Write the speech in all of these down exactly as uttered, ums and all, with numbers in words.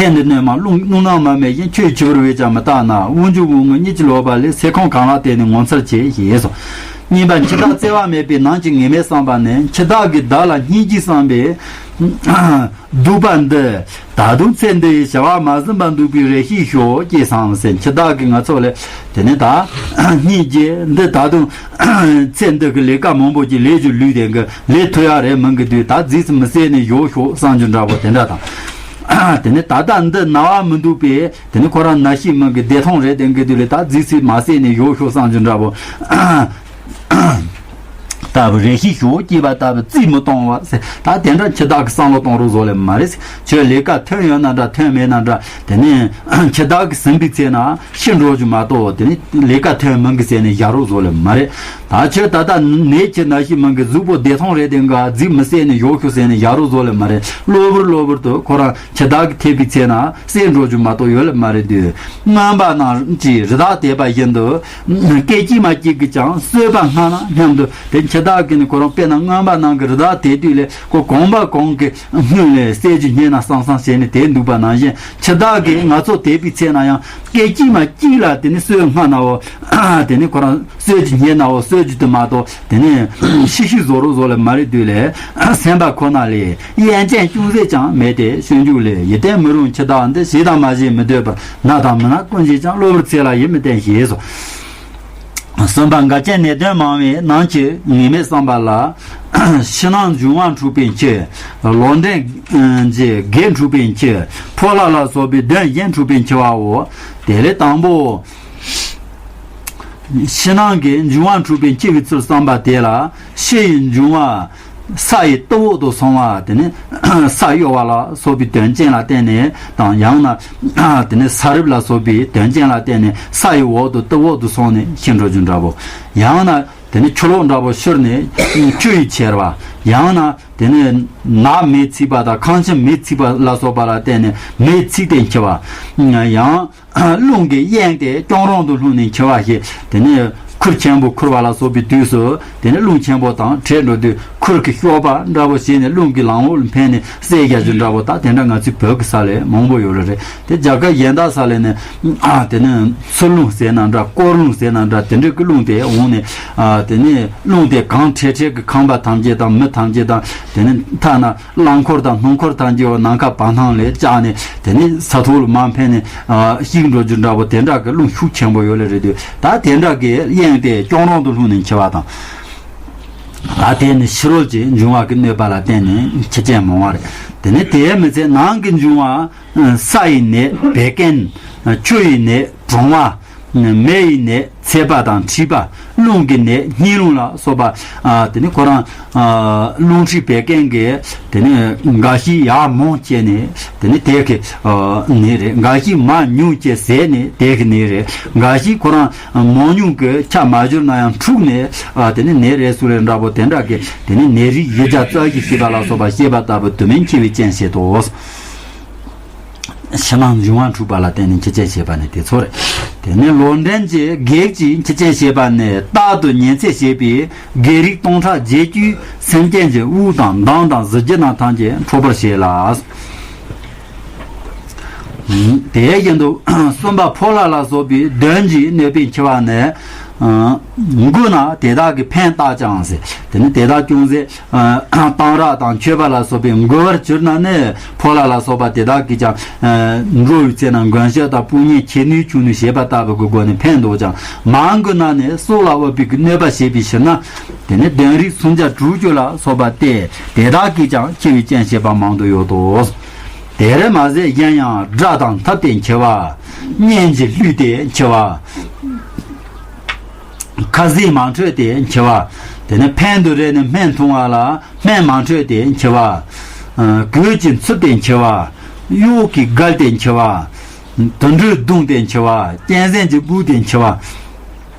ལས་འདི་གནོད་མ་རླུང་རླུང་ནག་མ་མེད་བཞིན། ཁྱོད་ཕྱི་བུར་བས་ཀྱང་མི་རྟག་ན། དབུགས་འབྱུང་པོ་ངུ་གཉིད་ཀྱིས་ལོག་པ་ལས། ཟས་ཁོང་གང་ལགས་དེ་ནི་ངོ་མཚར་ཆེ། ཞེས་སོ། གཉིས་པ་འཆི་བདག་བརྩེ་བ་མེད་པའི་ནང་གི་ངེས་མེད་བསམ་པ་ནི། འཆི་བདག་གིས་བདག་ལ་སྙིང་རྗེ་བསམ་པའི་སྡིག་པ་འདི། ད་དུང་ཚེ་འདི་ཡི་བྱ་བ་མ་ཟིན་པར་འདུག་པས་རེ་ཞིག་ཤོག་ཅེས་བསམ་ཟེར། འཆི་བདག་གིས་ང་ཚོ་ལ་དེ་ནི་ད་སྙིང་རྗེ་འདི། ད་དུང་ཚེ་འདི་གི་ལས་ཀ་མང་པོ་ཅིག་ལས་རྒྱུ་ལུས་དེ་གི་ལས་ཐུབ་ཡ་རེད་མིན་གི་དུས། ད་རྫིས་སུ་མི་བསད་ནས་བཞག་ཤོག་བསམ་རྒྱུ་འདྲ་པོ་དེ་འདྲ་དང་། དེ་ནི་ད་ལྟ་འདི་ན་བ་མི་འདུག་པས། དེ་ནི་ཁོ་རང་ན་ཤི་མིན་གི་བདེ་ཐང་རེད་དེ་གི་དུས་ལ། ད་རྫིས་སུ་མ་བསད་ནས་བཞག་ཤོག་བསམ་རྒྱུ་འདྲ་པོ་ལྟ་བུ། རེ་ཞིག་ཤོག་ཅེས་པ་ལྟ་བུ་བརྩིས་མི་གཏོང་བ་ཟེར། ད་དེ་འདྲ་འཆི་བདག་གི་བསམ་བློ་གཏོང་རོགས་བཟོ་ལེ་མ་རེད། ཁྱོད་ལས་ཀ་ཐོན་ཡོད་ན་འདྲ་ཐོན་མེད་ན་འདྲ། དེ་ནི་འཆི་བདག་གིས་ཟིན་པའི་ཚེ་ན་ཤི་འགྲོ་རྒྱུ་མ་གཏོགས། དེ་ནི་ལས་ཀ་ཐོན་མིན་གི་ཟེར་ནས་བཞག་རོགས་བཟོ་ལེ་མ་རེད། ད་ཁྱོད་ད་ལྟ་ནད་ཀྱིས་ན་ཤི་མིན་གི་གཟུགས་པོ་བདེ་ཐང་རེད་དེ་ག་རྫིས་མི་བསད་ནས་བཞག་ཤོག་ཟེར་ནས་བཞག་རོགས་བཟོ་ལེ་མ་རེད། གློ་བུར་གློ་བུར་དུ་ཁོ་རང་འཆི་བདག་གིས་ཐེབས་པའི་ཚེ་ན་བསད་འགྲོ་རྒྱུ་མ་གཏོགས་ཡོད་ལེ་མ་རེད་དུས། རྔོན་པ་རྣམས་ཀྱིས་རི་དྭགས་དེད་པ་བཞིན་དུ། སྐད་ཅིག་མ་གཅིག་གིས་ཀྱང་གསོད་པ་སྔ་ན་སྙམ་དུ། དེ་འཆི་བདག་གིས་ནི་ཁོ་རང་དཔེར་ན་རྔོན་པ་རྣམས་ཀྱིས་རི་དྭགས་དེད་དུས་ལས་ཁོ་གོམ་པ་གང་གི་སྔོན་ལས་བསད་རྒྱུ་རྙེད་ན་བསམ་བསམ་བྱས་ནས་དེད་འདུག་པ་ནང་བཞིན། འཆི་བདག་གིས་ང་ཚོ་དེད་པའི་ཚེ་ན་ཡང་སྐད་ཅིག་མ་གཅིག་ལ་དེ་ནི་གསོད་སྔ་ནའོ། དེ་ནི་ཁོ་རང་གསོད་རྒྱུ་རྙེད་ནའོ། གསོད་རྒྱུ་དེ་མ་གཏོགས་དེ་ནི་ཤི་ཤི་བཟོ་རོགས་བཟོ་ལེ་མ་རེད་དུས་ལས། སེམས་པ་ཁོ་ན་ལས་གཡེང་ཅན་ཅུང་ཟད་ཀྱང་མེད་དེ། སྤྱོད་འཇུག་ལས། ཡིད་བརྟན་མི་རུང་འཆི་བདག་འདི། བྱས་དང་མ་བྱས་མི་སྡོད་པར། ན་དང་མི་ན་ཀུན་བྱེད་ཀྱང་། གློ་བུར་ཚེ་ལ་ཡིད་མི་བརྟན་ཞེས་སོ། གསུམ་པ་འགལ་རྐྱེན་ནད་གདོན་མང་བའི་ནང་གི་ངེས་མེད་བསམ་པ་ལ། ཕྱི་ནང་འབྱུང་བ་འཁྲུགས་པའི་འཆི། ལོག་འདྲེན་གྱི་བགེགས་འཁྲུགས་པའི་འཆི། ཕོ་ལྷ་ལ་སོགས་པའི་གདོན་གཞན་འཁྲུགས་པའི་འཆི་བའོ། དེ་ལས་དང་པོ། ཕྱི་ནང་གི་འབྱུང་བ་འཁྲུགས་པའི་འཆི་བའི་ཚུལ་བསམ་པ་དེ་ལ། ཕྱི་ཡི་འབྱུང་བ་ས་ཡི་རྟུལ་འོག་ཏུ་སོང་བ། དེ་ནི་ས་གཡོ་བ་ལ་སོགས་པའི་དོན་ཅན་ལ་བརྟེན་ནས་དང་། ཡང་ན་དེ་ནི་ས་རུབ་ལ་སོགས་པའི་དོན་ཅན་ལ་བརྟེན་ནས་ས་ཡི་འོག་ཏུ་རྟུལ་འོག་ཏུ་སོང་ནས་ཤི་འགྲོ་རྒྱུ་འདྲ་པོ། ཡང་ན་དེ་ནི་ཆུ་ལོག་འདྲ་པོ་ཤོར་ནས་ཆུ་ཡིས་ཁྱེར་བ། ཡང་ན་དེ་ནི་ནགས་མེས་ཚིག་པ་དང་ཁང་ཁྱིམ་མེས་ཚིག་པ་ལ་སོགས་པ་ལ་བརྟེན་ནས་མེས་ཚིག་སྟེ་འཆི་བ། ཡང་རླུང་གིས་གཡེངས་ཏེ་སྐྱོ་རོང་དུ་ལྷུང་ནས་འཆི་བ་ཞེས། དེ་ནས་ཁུར་ཆེན་པོ་ཁུར་བ་ལ་སོགས་པའི་དུས་སུ། དེ་ནས་རླུང་ཆེན་པོ་དང་འཕྲད་འགྲོ་དུས་ཁུར་གྱིས་གཤོག་པ་འདྲ་པོ་བྱས་ནས་རླུང་གིས་ལམ་འོག་ལ་འཕེན་ནས་བསད་བཞག་རྒྱུ་འདྲ་པོ། ད་དེ་འདྲ་ང་ཚོའི་བོད་ཀྱི་ས་ལ་མང་པོ་ཡོད་རེད། དེ་རྒྱ་གར་གཞན་དག་ས་ལ་ནི་ཨ་དེ་ནས་ཚུར་རླུང་ཟེར་ན་འདྲ། སྐོར་རླུང་ཟེར་ན་འདྲ། དེ་འདྲ་གི་རླུང་དེ་འོང་ནས་ཨ་དེ་ནས་རླུང་དེ་གང་འཕྲལ་འཕྲལ་གྱི་ཁང་པ་ཐམས་ཅད་དང་མི་ཐམས་ཅད་དང་། དེ་ནས་ཐ་ན་རླངས་འཁོར་དང་སྣུམ་འཁོར་ཐམས་ཅད་ནམ་མཁའ་བར་སྣང་ལས་བཅག་ནས། དེ་ནས་ས་ཐོག་ལ་མར་འཕེན་ནས་ཨ་གཤེགས་འགྲོ་རྒྱུ་འདྲ་པོ། དེ་འདྲ་གི་རླུང་ཤུགས་ཆེན་པོ་ཡོད་ལེ་རེད་དུས། ད་དེ་འདྲ་གི་གཡེངས་ཏེ་སྐྱོ་རོང་དུ་ལྷུང་ནས་འཆི་བ་དང་། ད་དེ་ནི་ཕྱི་རོལ་གྱི་འབྱུང་བ་གི་གནོད་པ་ལ་བརྟེན་ནས་འཆི་རྐྱེན་མང་བ་རེད། དེ་ནས་དེའི་མི་ཚད་ནང་གི་འབྱུང་བ། ས་ཡི་ནད་བད་ཀན། ཆུ་ཡི་ནད་གྲང་བ། མེ་ཡི་ནད་ཚད་པ་དང་མཁྲིས་པ། རླུང་གི་ནད་སྙིང་རླུང་ལ་སོགས་པ། ཨ་དེ་ནི་ཁོ་རང་ཨ་རླུང་མཁྲིས་བད་ཀན་གྱི་དེ་ནི་འགའ་ཞིག་ཡར་མང་བྱས་ནས་དེ་ནི་དེ་གི་ཨ་ནད་རེད། འགའ་ཞིག་མར་ཉུང་བྱས་ཟད་ནས་དེ་གི་ནད་རེད། འགའ་ཞིག་ཁོ་རང་མང་ཉུང་གི་ཆ་མ་བཞག་ན་ཡང་འཁྲུགས་ནས་ཨ་དེ་ནི་ནད་རེད་ཟེར་རེད་འདྲ་པོ། དེ་འདྲ་གི་དེ་ནི་ནད་རིགས་བཞི་བརྒྱ་རྩ་བཞི་ཤེས་པ་ལ་སོགས་པ་ཤེས་པ་ལྟ་བུ་དུ་མས་འཆི་བའི་རྐྱེན་བྱེད་དོ། ཕྱི་ནང་འབྱུང་བ་འཁྲུགས་པ་ལ་བརྟེན་ནས་འཆི་རྐྱེན་བྱེད་པ་ནི་དེ་ཚོ་རེད། དེ་ནས་ལོག་འདྲེན་གྱི་བགེགས་ཀྱིས་འཆི་རྐྱེན་བྱེད་པ་ནི། རྟག་ཏུ་ཉེན་ཚད་བྱེད་པའི་བགེགས་རིགས་སྟོང་ཕྲག་བརྒྱད་ཅུས་སེམས་ཅན་གྱི་དབུགས་དང་མདངས་དང་གཟི་བརྗིད་རྣམས་ཐམས་ཅད་འཕྲོག་པར་བྱེད་ལ། དེ་བཞིན་དུ་གསུམ་པ་ཕོ་ལྷ་ལ་སོགས་པའི་གདོན་གྱིས་གནོད་པའི་འཆི་བ་ནི། མགུ་ན་དེ་དག་གིས་ཕན་བཏགས་ཀྱང་ཟེར། དེ་ནི་དེ་དག་ཅུང་ཟད་གཏང་རག་དང་མཆོད་པ་ལ་སོགས་པའི་མགུ་བར་གྱུར་ན་ནི། ཕོ་ལྷ་ལ་སོགས་པ་དེ་དག་གིས་ཀྱང་འགྲོ་བའི་ཚེ་ན་མགོན་སྐྱབས་དང་དཔུང་གཉེན་ཁྱེད་ནུས་ཆུང་ནུས་བྱེད་པ་ལྟ་བུ་གི་སྒོ་ནས་ཕན་འདོགས་ཀྱང་། མ་མགུ་ན་ནི་སྲོག་ལ་འོས་པའི་གནོད་པ་བྱེད་པའི་ཕྱིར་ན། དེ་ནི་གདོན་རིགས་སུམ་བརྒྱ་དྲུག་ཅུ་ལ་སོགས་པ་སྟེ། དེ་དག་གིས་ཀྱང་འཆི་བའི་རྐྱེན་བྱེད་པ་མང་དུ་ཡོད་དོ། དེར་མ་ཟད་གཞན་ཡང་དགྲ་དང་འཐབ་སྟེ་འཆི་བ། གཉེན་གྱིས་བསླུས་ཏེ་འཆི་བ། ཁ་ཟས་མ་འཕྲོད་དེ་འཆི་བ། དེ་ནས་ཕན་དུ་རེ་ནས་སྨན་འཐུང་བ་ལ་སྨན་མ་འཕྲོད་དེ་འཆི་བ། གོས་ཀྱིས་འཚིབ་སྟེ་འཆི་བ། གཡོག་གིས་བརྒལ་ཏེ་འཆི་བ། དུད་འགྲོས་བརྡུངས་ཏེ་འཆི་བ། གཅན་གཟན་གྱིས་སྦུད་དེ་འཆི་བ།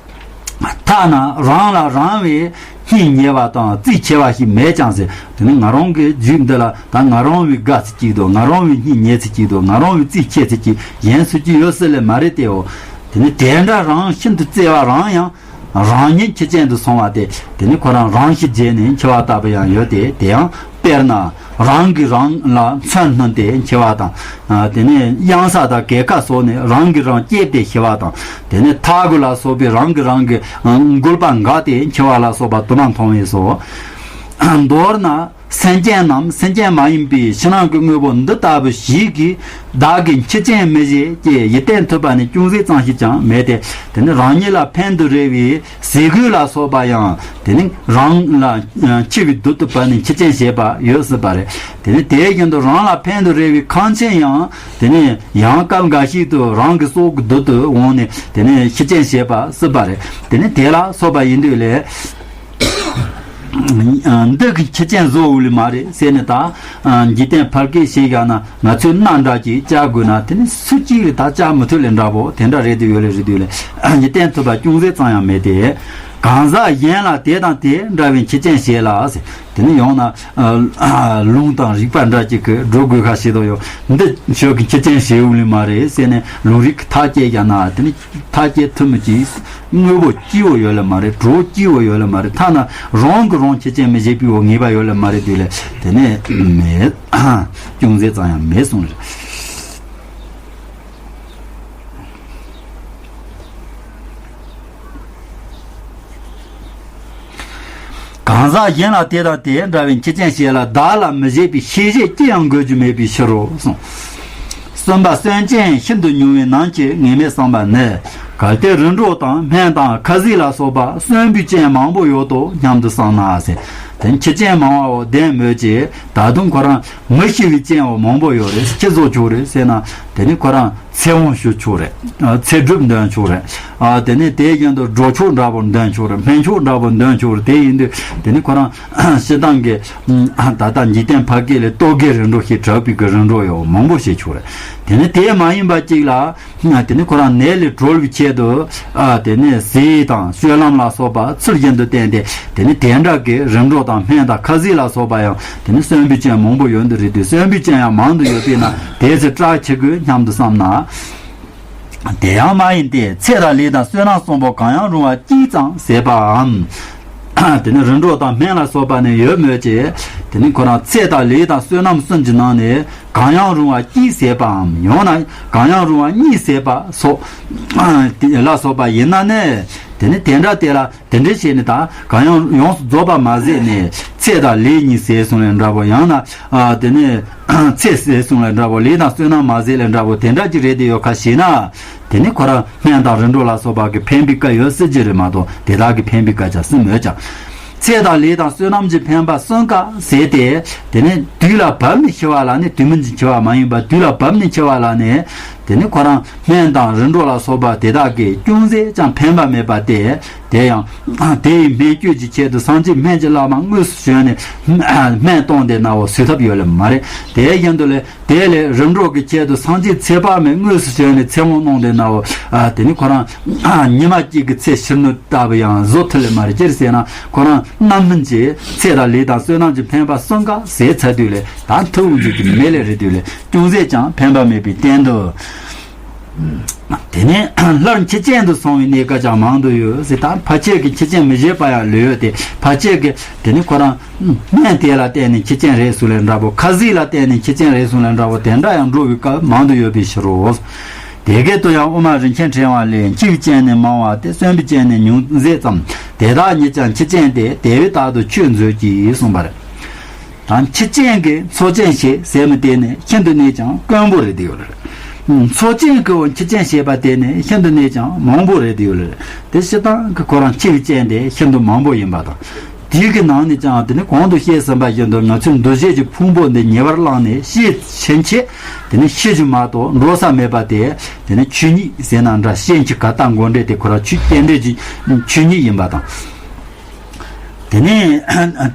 ཐ་ན་རང་ལ་རང་བས་སྙིང་ཉེ་བ་དང་རྩིས་ཆེ་བ་ཞིག་མེད་ཀྱང་ཟེར། དེ་ནི་ང་རང་གི་རྒྱུད་འདི་ལ་ད་ང་རང་བས་དགའ་ཚེ་གཅིག་དང་། ང་རང་བས་སྙིང་ཉེ་ཚེ་གཅིག་དང་། ང་རང་བས་རྩིས་ཆེ་ཚེ་གཅིག་གཞན་སུ་གཅིག་ཡོད་སྲིད་ལེ་མ་རེད་དེའོ། དེ་ནི་དེ་འདྲ་རང་ཤིན་ཏུ་བརྩེ་བ་རང་ཡང་རང་ཉིད་འཆི་རྐྱེན་དུ་སོང་བ་སྟེ། དེ་ནི་ཁོ་རང་རང་ཤི་རྗེས་ནས་འཆི་བ་ལྟ་བུ་ཡང་ཡོད་དེ། དེ་ཡང་ དཔེར་ན་རང་གིས་རང་ལ་མཚོན་བསྣུན་ཏེ་འཆི་བ་དང་། ཨ། དེ་ནས་གཡང་ས་དང་གས་ཁ་སོགས་ནས་རང་གིས་རང་བསྐྱེད་དེ་ཤི་བ་དང་། དེ་ནས་ཐལ་གོ་ལ་སོགས་པའི་རང་གིས་རང་གི་མགུལ་པ་འགགས་ཏེ་འཆི་བ་ལ་སོགས་པ་དུ་མ་མཐོང་བས་སོ། མདོར་ན། སེམས་ཅན་ནམ་སེམས་ཅན་མ་ཡིན་པའི་ཕྱི་ནང་གི་དངོས་པོ་འདི་ལྟ་བུ་ཞིག་གིས་བདག་གི་འཆི་རྐྱེན་མི་བྱེད་ཅེས་ཡིད་བརྟན་ཐུབ་པ་ནི་ཅུང་ཟད་ཙམ་ཞིག་ཀྱང་མེད་དེ། དེ་ནི་རང་ཉིད་ལ་ཕན་དུ་རེ་བའི་ཟས་གོས་ལ་སོགས་པ་ཡང་། དེ་ནི་རང་ལ་འཆི་བའི་དུས་དུ་བབ་ནས་འཆི་རྐྱེན་བྱེད་པ་ཡོད་སྲིད་པ་རེད། དེ་ནི་དེ་བཞིན་དུ་རང་ལ་ཕན་དུ་རེ་བའི་ཁང་ཆེན་ཡང་། དེ་ནི་ཡང་སྐབས་འགའ་ཞིག་ཏུ་རང་གི་སྲོག་གི་དུས་དུ་འོང་ནས་དེ་ནི་འཆི་རྐྱེན་བྱེད་པ་སྲིད་པ་རེད། དེ་ནི་དེ་ལ་སོགས་པ་ཡིན་དུས་ལས། འདི་གི་འཆི་རྐྱེན་བཟོ་འོས་ལེ་མ་རེད་ཟེར་ནས་ད། འཇིག་རྟེན་ཕལ་སྐད་བཤད་བཞག་ན་ང་ཚོས་སྣ་འདྲ་ཅིག་བཅག་དགོས་ན་དེ་ནི་སུ་གཅིག་གིས་ད་བཅག་མི་ཐུབ་ལེ་འདྲ་པོ་དེ་འདྲ་རེད་དུ་ཡོད་ལེ་རེད་དུ་ལེ། འཇིག་རྟེན་ཐུབ་པ་ཅུང་ཟད་ཙམ་ཡང་མེད་དེ། གང་ཟག་གཞན་ལ་དེ་དང་དེ་འདྲ་བའི་འཆི་རྐྱེན་བྱེད་ལ་ཟེར། དེ་ནི་ཡང་ན། ལུང་དང་རིགས་པ་འདྲ་ཅིག་གི་འགྲོ་དགོས་ཁ་ཤས་དོ་ཡོད། འདི་ཆོས་ཀྱི་འཆི་རྐྱེན་བྱེད་འོས་ལེ་མ་རེད་ཟེར་ནས་ལུང་རིགས་ཀྱི་ཐག་བཅད་བཞག་ན་དེ་ནི། ཐག་བཅད་ཐུབ་མི་གཅིག་དངོས་པོ་སྐྱེ་བོ་ཡོད་ལེ་མ་རེད། གྲོགས་སྐྱེ་བོ་ཡོད་ལེ་མ་རེད། ཐ་ན་རང་གིས་རང་འཆི་རྐྱེན་མི་བྱེད་པའི་འོ་ངེས་པ་ཡོད་ལེ་མ་རེད་དུས་ལེ། དེ་ནས་མེད། ཅུང་ཟད་ཙམ་ཡང་མེད་གསུངས་རེད། གང་ཟག་གཞན་ལ་དེ་དང་དེ་འདྲ་བའི་འཆི་རྐྱེན་བྱེད་ལ་བདག་ལ་མི་བྱེད་པའི་ཤེས་བྱེད་ཅི་ཡང་དགོས་རྒྱུ་མེད་པའི་ཕྱིར་རོ་གསུངས། གསུམ་པ་སེམས་ཅན་ཤིན་ཏུ་ཉུང་བའི་ནང་གི་ངེས་མེད་གསུངས་པ་ནི། གལ་ཏེ་རིམ་གྲོ་དང་སྨན་དང་ཁ་ཟས་ལ་སོགས་པ་གསོན་པོའི་རྐྱེན་མང་པོ་ཡོད་དོ་སྙམ་དུ་བསམ་ན་ཟེར། དེ་འཆི་རྐྱེན་མང་བ་བདེན་མོད་ཀྱི་ད་དུང་ཁོ་རང་མི་ཤི་བའི་རྐྱེན་བ་མང་པོ་ཡོད་རེད། ཅི་བཟོ་ཆོག་རེད་ཟེར་ན། དེ་ནི་ཁོ་རང་ཚེ་དབང་ཞུ་ཆོག་རེད། ཚེ་སྒྲུབ་འདོན་ཆོག་རེད། དེ་ནས་དེ་བཞིན་དུ་འགྲོ་ཕྱོགས་འདྲ་པོ་འདོན་ཆོག་རེད། སྨན་ཕྱོགས་འདྲ་པོ་འདོན་ཆོག་རེད། དེ་ཡིན་དུས་དེ་ནི་ཁོ་རང་སྤྱིར་བཏང་གི་ད་ལྟ་འཇིག་རྟེན་ཕ་སྐད་ལས་ལྟོ་གོས་རིམ་གྲོ་ཞེས་གྲགས་པའི་གི་རིམ་གྲོ་ཡང་མང་པོ་བྱེད་ཆོག་རེད། དེ་ནི་དེ་མ་ཡིན་པ་གཅིག་ལ། དེ་ནི་ཁོ་རང་ནད་ལས་གྲོལ་བའི་ཆེད་དུ། ཨ། དེ་ནི་ཟས་དང་སྤྱོད་ལམ་ལ་སོགས་པ་ཚུལ་བཞིན་དུ་བསྟེན་ཏེ། དེ་ནི་དེ་འདྲ་གི་རིམ་གྲོ་དང་སྨན་དང་ཁ་ཟས་ལ་སོགས་པ་ཡང་དེ་ནི་གསོན་པོའི་རྐྱེན་མང་པོ་ཡོད་འདི་རེད་དུས། གསོན་པོའི་རྐྱེན་ཡང་མང་དུ་ཡོད་པས་ན་དེ་ཚེ་སྐྲག་འཆི་དགོས་སྙམ་དུ་བསམ་ན། དེ་ཡང་མ་ཡིན་ཏེ། ཚེ་དང་ལས་དང་བསོད་ནམས་གསུམ་པོ་གང་ཡང་རུང་བ་གཅིག་ཙམ་ཟད་པའམ། དེ་ནི་རིམ་གྲོ་དང་སྨན་ལ་སོགས་པ་ནི་ཡོད་མོད་ཀྱི། དེ་ནི་ཁོ་རང་ཚེ་དང་ལས་དང་བསོད་ནམས་གསུམ་གྱི་ནང་ནས་གང་ཡང་རུང་བ་གཅིག་ཟད་པའམ། ཡང་ན་གང་ཡང་རུང་བ་གཉིས་ཟད་པ་སོགས། དེ་ལ་སོགས་པ་ཡིན་ན་ནི། དེ་ནི་དེ་འདྲ་དེ་ལ་དེ་འདྲ་བྱས་ནས་ད་གང་ཡང་ཡོངས་སུ་རྫོགས་པ་མ་ཟད་ནས་ཚེ་དང་ལས་གཉིས་ཟད་སོང་ལས་འདྲ་པོ། ཡང་ན། ཨ། དེ་ནི་ཚེ་ཟད་སོང་ལས་འདྲ་པོ། ལས་དང་བསོད་ནམས་མ་ཟད་ལས་འདྲ་པོ། དེ་འདྲ་ཅིག་རེད་དེ་ཡོད་ཁ་ཤས་ན། དེ་ནི་ཁོ་རང་སྨན་དང་རིམ་གྲོ་ལ་སོགས་པ་གི་ཕན་པའི་བཀའ་ཡོད་སྲིད་ཀྱི་རེད་མ་གཏོགས་དེ་དག་གི་ཕན་པའི་བཀའ་ཅང་སྲིད་མོད་ཀྱང་། ཚེ་དང་ལས་དང་བསོད་ནམས་ཀྱི་ཕན་པ་གསུམ་ཀ་ཟད་དེ། དེ་ནི་དུས་ལ་བབ་ནས་འཆི་བ་ལ་ནི། དུས་མིན་གྱི་འཆི་བ་མ་ཡིན་པ་དུས་ལ་བབ་ནས་འཆི་བ་ལ་ནི། དེ་ནི་ཁོ་རང་སྨན་དང་རིམ་གྲོ་ལ་སོགས་པ་དེ་དག་གིས་ཅུང་ཟད་ཀྱང་ཕན་པ་མེད་པ་སྟེ། དེ་ཡང་དེ་ཡི་སྨན་བཅོས་ཀྱི་ཆེད་དུ་སངས་རྒྱས་སྨན་གྱི་བླ་མ་དངོས་སུ་བྱོན་ནས་སྨན་བཏང་སྟེ་ན་བ་བཟོད་ཐབས་ཡོད་ལེ་མ་རེད། དེ་བཞིན་དུ་ལས་དེ་ལས་རིམ་གྲོ་གི་ཆེད་དུ་སངས་རྒྱས་ཚེ་དཔག་མེད་དངོས་སུ་བྱོན་ནས་ཚེ་དབང་གནང་སྟེ་ན་བ། དེ་ནི་ཁོ་རང་ཉི་མ་གཅིག་གི་ཚེ་ཕྱི་སྣོད་ལྟ་བུ་ཡང་བཟོ་ཐུབ་ལེ་མ་རེད། ཅི་ཟེར་ན་ཁོ་རང་རྣམ་སྨིན་གྱི་ཚེ་དང་ལས་དང་བསོད་ནམས་ཀྱི་ཕན་པ་གསུམ་ཀ་ཟད་ཚར་དུས་ལས་ད་ཐུབ་འོང་རྒྱུ་གི་མེད་ལེ་རེད་དུས་ལས་ཅུང་ཟད་ཀྱང་ཕན་པ་མེད་པའི་སྟེང་དུ། དེ་ནས་སླར་འཆི་རྐྱེན་དུ་སོང་བའི་གནས་སྐབས་ཀྱང་མང་དུ་ཡོད་ཟེར། ད་ཕལ་ཆེར་གྱི་འཆི་རྐྱེན་མི་བྱེད་པ་ཡང་ལོས་ཡོད་དེ། ཕལ་ཆེར་གྱི་དེ་ནི་ཁོ་རང་སྨན་དེ་ལ་བརྟེན་ནས་འཆི་རྐྱེན་རེད་གསུངས་ལེ་འདྲ་པོ། ཁ་ཟས་ལ་བརྟེན་ནས་འཆི་རྐྱེན་རེད་གསུངས་ལེ་འདྲ་པོ་དེ་འདྲ་ཡང་འགྲོ་བའི་སྐབས་མང་དུ་ཡོད་པའི་ཕྱིར་རོ། དེ་སྐད་དུ་ཡང་དབུ་མ་རིན་ཆེན་ཕྲེང་བ་ལས། འཆི་བའི་རྐྱེན་ནི་མང་བ་སྟེ། གསོན་པོའི་རྐྱེན་ནི་ཉུང་ཟད་ཙམ། དེ་དག་ཉིད་ཀྱང་འཆི་རྐྱེན་ཏེ། དེ་བས་རྟག་ཏུ་ཆོས་མཛོད་ཀྱིས་གསུངས་པ་རེད། ད་འཆི་རྐྱེན་གྱི་འཚོ་རྐྱེན་བྱེད་ཟེར་མི་དེ་ནི་ཤིན་ཏུ་ནས་ཀྱང་དཀོན་པོ་རེད་དེ་ཡོད་རེད། འཚོ་རྐྱེན་གྱི་འཆི་རྐྱེན་བྱེད་པ་དེ་ནི་ཤིན་ཏུ་ནས་ཀྱང་མང་པོ་རེད་དེ་ཡོད་རེད། དེ་སྤྱིར་བཏང་གི་ཁོ་རང་འཆི་བའི་རྐྱེན་དེ་ཤིན་ཏུ་མང་པོ་ཡིན་པ་དང་། དེའི་གི་ནང་ནས་ཀྱང་དེ་ནི་གོང་དུ་བཤད་ཟིན་པ་བཞིན་དུ་ང་ཚོའི་འདུ་བྱེད་ཀྱི་ཕུང་པོ་འདི་ཉེ་བར་བླངས་ནས་ཤི་ཕྱིན་ཆད་དེ་ནི་ཤི་རྒྱུ་མ་གཏོགས་འགྲོ་ས་མེད་པ་དེ། དེ་ནི་ཆོས་ཉིད་ཟེར་ན་འདྲ། ཤི་ཕྱིན་ཆད་ག་ལྟར་འགྲོ་འདྲེ་དེ་ཁོ་རང་ཆོས་རྟེན་འབྲེལ་གྱི་ཆོས་ཉིད་ཡིན་པ་དང་། དེ་ནས་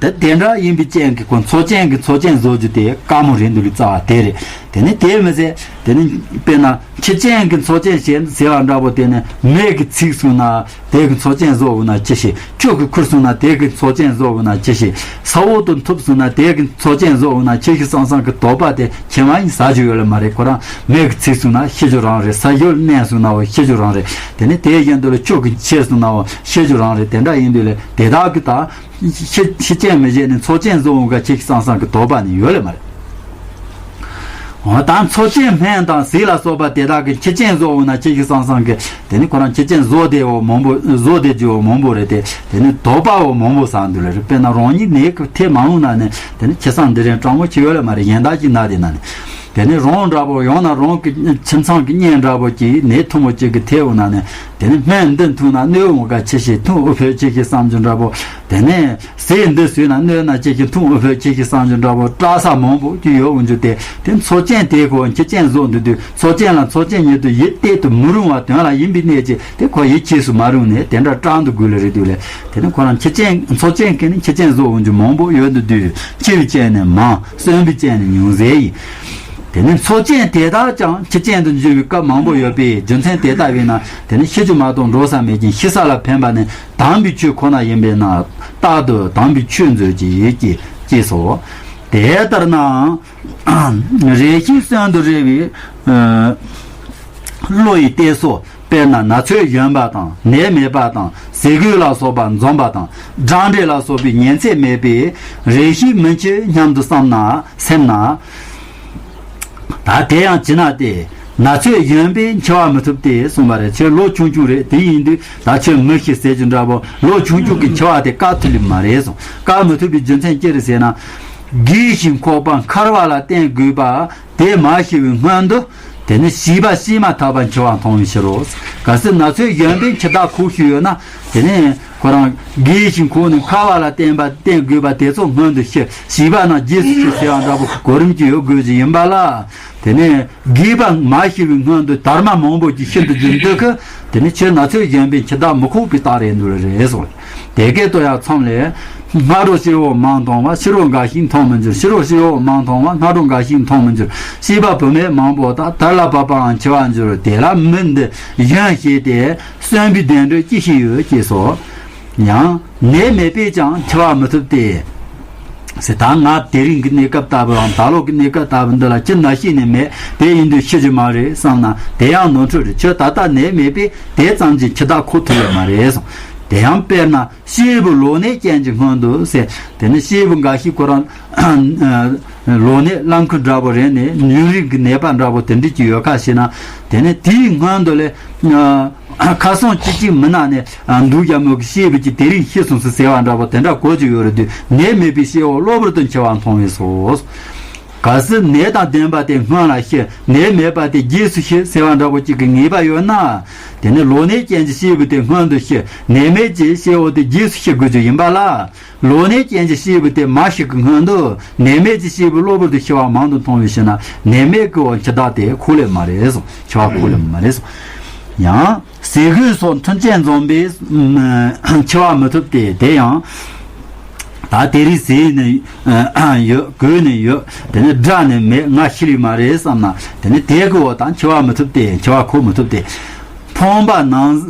དེ་དེ་འདྲ་ཡིན་པའི་རྐྱེན་གྱིས་ཁོ་འཚོ་རྐྱེན་གྱི་འཚོ་རྐྱེན་བཟོ་རྒྱུ་དེ་དཀའ་མོ་རེད་འདུག་ལེ། རྩ་བ་དེ་རེད། དེ་ནས་དེ་མི་ཚད་ དེ་ནི་དཔེར་ན་ཁྱི་སྤྱན་གྱི་མཚོ་སྤྱན་ཞེས་ཟེར་བ་འདྲ་པོ། དེ་ནི་མེ་གིས་ཚིག་སོང་ན་དེ་གི་མཚོ་སྤྱན་བཟོ་འོང་ན་ཅི་ཤེས། ཆུ་གིས་ཁུར་སོང་ན་དེ་གི་མཚོ་སྤྱན་བཟོ་འོང་ན་ཅི་ཤེས། ས་འོག་ཏུ་འཐུབ་སོང་ན་དེ་གི་མཚོ་སྤྱན་བཟོ་འོང་ན་ཅི་ཤེས་བསམ་བསམ་གྱི་དོགས་པ་དེ་ཁྱེད་མ་ཡིན་ཟ་རྒྱུ་ཡོད་ལ་མ་རེད། ཁོ་རང་མེ་གིས་ཚིག་སོང་ན་ཤི་རྒྱུ་རང་རེད། ས་གཞི་ལ་མནན་སོང་ན་འོ་ཤི་རྒྱུ་རང་རེད། དེ་ནི་དེ་བཞིན་དུ་ལ་ཆུ་གིས་ཁྱེར་སོང་ན་འོ་ཤི་རྒྱུ་རང་རེད། དེ་འདྲ་ཡིན་དུས་ལ་དེ་དག་གི་ད། ཤི་ཤི་སྤྱན་མི་བཞེས་ནས་མཚོ་སྤྱན་བཟོ་འོང་ག་ཅི་ཤེས་བསམ་བསམ་གྱི་དོགས་པ་ནི་ཡོད་ལེ་མ་རེད། འོ་ད་མཚོ་སྤྱན་སྨན་དང་ཟས་ལ་སོགས་པ་དེ་དག་གི་ཁྱི་སྤྱན་བཟོ་འོང་ན་ཅི་ཤེས་བསམ་བསམ་གྱི། དེ་ནི་ཁོ་རང་ཁྱི་སྤྱན་བཟོ་བསྡད་འོ་མང་པོ་བཟོ་བསྡད་རྒྱུ་འོ་མང་པོ་རེད་དེ། དེ་ནི་དོགས་པ་འོ་མང་པོ་ཟ་འདུག་ལེ་རེད། དཔེར་ན་རང་ཉིད་ནད་ཀྱིས་ཐེབས་མ་འོང་ན་ནི་དེ་ནི་ཁྱི་སང་འདི་རིང་སྤྲང་མོ་ཅིག་ཡོད་ལེ་མ་རེད། གཞན་དག་ཅིག་ན་དེ་ན་ནི། དེ་ནས་རང་འདྲ་པོ་ཡང་ན་རང་གི་ཁྱིམ་ཚང་གི་གཉེན་འདྲ་པོ་ཅིག་ནད་ཐུང་པོ་ཅིག་གིས་ཐེབས་འོང་ན་ནི། དེ་ནས་སྨན་འདི་འཐུང་ན་གནོད་འོང་ག་ཅི་ཤེས། འཐུང་འུ་ཕོད་ཅི་ཤེས་བསམ་རྒྱུ་འདྲ་པོ། དེ་ནས་ཟས་འདི་ཟོས་ན་གནོད་ན་ཅི་ཤེས། འཐུང་འུ་ཕོད་ཅི་ཤེས་བསམ་རྒྱུ་འདྲ་པོ། སྐྲག་ས་མང་པོ་ཅིག་ཡོད་འོང་རྒྱུ་དེ། དེ་མཚོ་སྤྱན་དེ་ཁོ་ཁྱི་སྤྱན་བཟོ་འདུག་དུས་མཚོ་སྤྱན་ལ་མཚོ་སྤྱན་ཉིད་དུ་ཡིད་གཏད་དུ་མི་རུང་བ་དོན་ལ་ཡིན་པའི་གནད་ཀྱིས་དེ་ཁོ་ཡིད་ཆེས་སུ་མ་རུང་ནས་དེ་འདྲ་སྐྲག་འདུག་དགོས་ལེ་རེད་འདུག་ལེ། དེ་ནས་ཁོ་རང་ཁྱི་སྤྱན་མཚོ་སྤྱན་གྱིས་ནི་ཁྱི་སྤྱན་བཟོ་འོང་རྒྱུ་མང་པོ་ཡོད་འདུག་དུས་ཁྱི་བའི་སྤྱན་ནི་མང་། གསོན་པོའི་སྤྱན་ནི་ཉུང་ཟད་ཡིན། དེ་ནི་མཚོ་སྤྱན་དེ་དག་ཀྱང་ཁྱི་སྤྱན་དུ་འགྱུར་བའི་སྐབས་མང་པོ་ཡོད་པས། རྒྱུ་མཚན་དེ་ལྟ་བས་ན་དེ་ནི་ཤི་རྒྱུ་མ་གཏོགས་འགྲོ་ས་མེད་ཅིང་། ཤི་ས་ལ་ཕན་པ་ནི་དམ་པའི་ཆོས་ཁོ་ན་ཡིན་པས་ན། རྟག་ཏུ་དམ་པའི་ཆོས་མཛོད་ཅིག་ཅེས་ཅེས་སོ། དེ་ལྟར་ན་རེ་ཞིག་གསོན་དུ་རེ་བའི་ཨ་བློ་ཡི་གཏད་སོ། དཔེར་ན་ན་ཚོད་གཞོན་པ་དང་། ནད་མེད་པ་དང་། ཟས་གོས་ལ་སོགས་པ་འཛོམས་པ་དང་། སྦྲང་འབྲས་ལ་སོགས་པའི་ཉེན་ཚད་མེད་པས་རེ་ཞིག་མི་འཆི་སྙམ་དུ་བསམ་ན་སེམས་ན། ད་དེ་ཡང་ཅི་ན་སྟེ། ན་ཚོད་གཞོན་པས་འཆི་བ་མི་ཐུབ་སྟེ་གསུངས་པ་རེད། ཁྱོད་ལོ་ཆུང་ཆུང་རེད། དེ་ཡིན་དུས་ད་ཁྱོད་མི་ཤི་ཟེར་རྒྱུ་འདྲ་པོ། ལོ་ཆུང་ཆུང་གིས་འཆི་བ་དེ་བཀག་ཐུབ་ལེ་མ་རེད་གསུངས། བཀག་མི་ཐུབ་པའི་རྒྱུ་མཚན་ཅི་རེད་ཟེར་ན། རྒས་ཤིང་འཁོགས་པ་འཁར་བ་ལ་བརྟེན་དགོས་པ། དེ་མ་ཤི་བའི་སྔོན་དུ། དེ་ནི་བྱིས་པ་ཤི་མ་ཐག་པར་འཆི་བ་མཐོང་བའི་ཕྱིར་རོ། གལ་སྲིད་ན་ཚོད་གཞོན་པས་འཆི་བདག་ཁོ་ཤི་ཡོད་ན། དེ་ནི་ཁོ་རང་རྒས་ཤིང་འཁོགས་ནས་འཁར་བ་ལ་བརྟེན་པ་བརྟེན་དགོས་པ་དེ་ཚོ་སྔོན་དུ་ཤི། བྱིས་པ་རྣམས་རྗེས་སུ་ཤི་ཟེར་བ་འདྲ་པོ་གོ་རིམ་གྱིས་ཡོད་དགོས་ཀྱི་ཡིན་པ་ལ། དེ་ནི་རྒས་པ་མ་ཤི་བའི་སྔོན་དུ་དར་མ་མང་པོ་ཅིག་ཤིན་ཏུ་རྒྱུ་འདུག་གི། དེ་ནི་ཁྱོད་ན་ཚོད་གཞོན་པས་འཆི་བདག་མི་ཁོག་པའི་རྟགས་རེད་འདུག་ལེ་རེད་གསུངས། དེ་སྐད་དུ་ཡང་མཚམས་ལས། སྔ་དྲོ་སྐྱེ་བོ་མང་མཐོང་བ། ཕྱི་དྲོ་འགའ་ཞིག་མཐོང་མི་འགྱུར། ཕྱི་དྲོ་སྐྱེ་བོ་མང་མཐོང་བ། སྔ་དྲོ་འགའ་ཞིག་མཐོང་མི་འགྱུར། སྐྱེས་པ་བུད་མེད་མང་པོ་དག་དར་ལ་བབ་པའང་འཆི་བར་འགྱུར། དེ་ལ་མི་འདི་གཞོན་ཞེས་ཏེ། གསོན་པའི་བདེ་འགྲོ་ཅི་ཞིག་ཡོད་ཅེས་སོ། ཡང་ནད་མེད་པས་ཀྱང་འཆི་བ་མི་ཐུབ་སྟེ། ཟེར། ད་ང་དེ་རིང་གི་གནས་སྐབས་ལྟ་བུའམ་ད་ལོ་གི་གནས་སྐབས་ལྟ་བུ་འདི་ལ་ཅི་ན་ཤི་ནི་མེད། དེ་ཡིན་དུས་ཤི་རྒྱུ་མ་རེད་བསམ་ན་དེ་ཡང་ནོར་འཁྲུལ་རེད། ཁྱོད་ད་ལྟ་ནད་མེད་པས་དེ་ཙམ་གྱིས་འཆི་བདག་ཁོ་ཐུབ་ཡོད་མ་རེད་གསུངས། དེ་ཡང་དཔེར་ན་སྐྱེས་བུ་ལོ་ནད་ཅན་གྱི་སྔོན་དུ་ཟེར། དེ་ནི་སྐྱེས་བུ་འགའ་ཞིག་ཁོ་རང་ལོ་ནད་ལམ་ཁུ་འདྲ་པོ་རེད་ནས་ཡུན་རིང་གི་ནད་པ་འདྲ་པོ་དེ་འདྲ་ཅིག་ཡོད་ཁ་ཤས་ན། དེ་ནི་དེའི་སྔོན་དུ་ལས། ཁ་སང་གཅིག་གཅིག་མི་ན་ནས་འདུག་ཡ་མོ་གི་སྐྱེས་བུ་ཅིག་དེ་རིང་ཤི་སོང་ཟེར་ཟེར་བ་འདྲ་པོ་དེ་འདྲ་གོ་རྒྱུ་ཡོད་རེད་དུས། ནད་མེད་པའི་སྐྱེ་བོ་གློ་བུར་དུ་འཆི་བ་མཐོང་བས་སོ། གལ་སྲིད་ནད་དང་ལྡན་པ་དེ་སྔོན་ལ་ཤི། ནད་མེད་པ་དེ་རྗེས་སུ་ཤི་ཟེར་བ་འདྲ་པོ་ཅིག་གི་ངེས་པ་ཡོད་ན། དེ་ནི་ལོ་ནད་ཅན་གྱི་སྐྱེས་བུ་དེ་སྔོན་དུ་ཤི། ནད་མེད་ཀྱི་སྐྱེ་བོ་དེ་རྗེས་སུ་ཤི་དགོས་རྒྱུ་ཡིན་པ་ལ། ལོ་ནད་ཅན་གྱི་སྐྱེས་བུ་དེ་མ་ཤི་གི་སྔོན་དུ་ནད་མེད་ཀྱི་སྐྱེས་བུ་གློ་བུར་དུ་ཤི་བ་མང་དུ་མཐོང་བའི་ཕྱིར་ན། ནད་མེད་ཀྱི་འོ་འཆི་བདག་དེ་ཁོ་ལས་མ་རེད་གསུངས། འཆི་བ་ཁོ་ལས་མ་རེད་གསུངས། ཡང་ཟས་གོས་སོགས་མཐུན་རྐྱེན་འཛོམས་པས་འཆི་བ་མི་ཐུབ་སྟེ། དེ་ཡང་ད་དེ་རིང་ཟས་ནི་ཡོད། གོས་ནི་ཡོད། དེ་ནི་དགྲ་ནི་མེད། ང་ཤི་ལི་མ་རེད་བསམ་ན། དེ་ནི་དེ་གི་འོ་ད་འཆི་བ་མི་ཐུབ་སྟེ། འཆི་བ་ཁོ་མི་ཐུབ་སྟེ། ཕོངས་པ་ནང་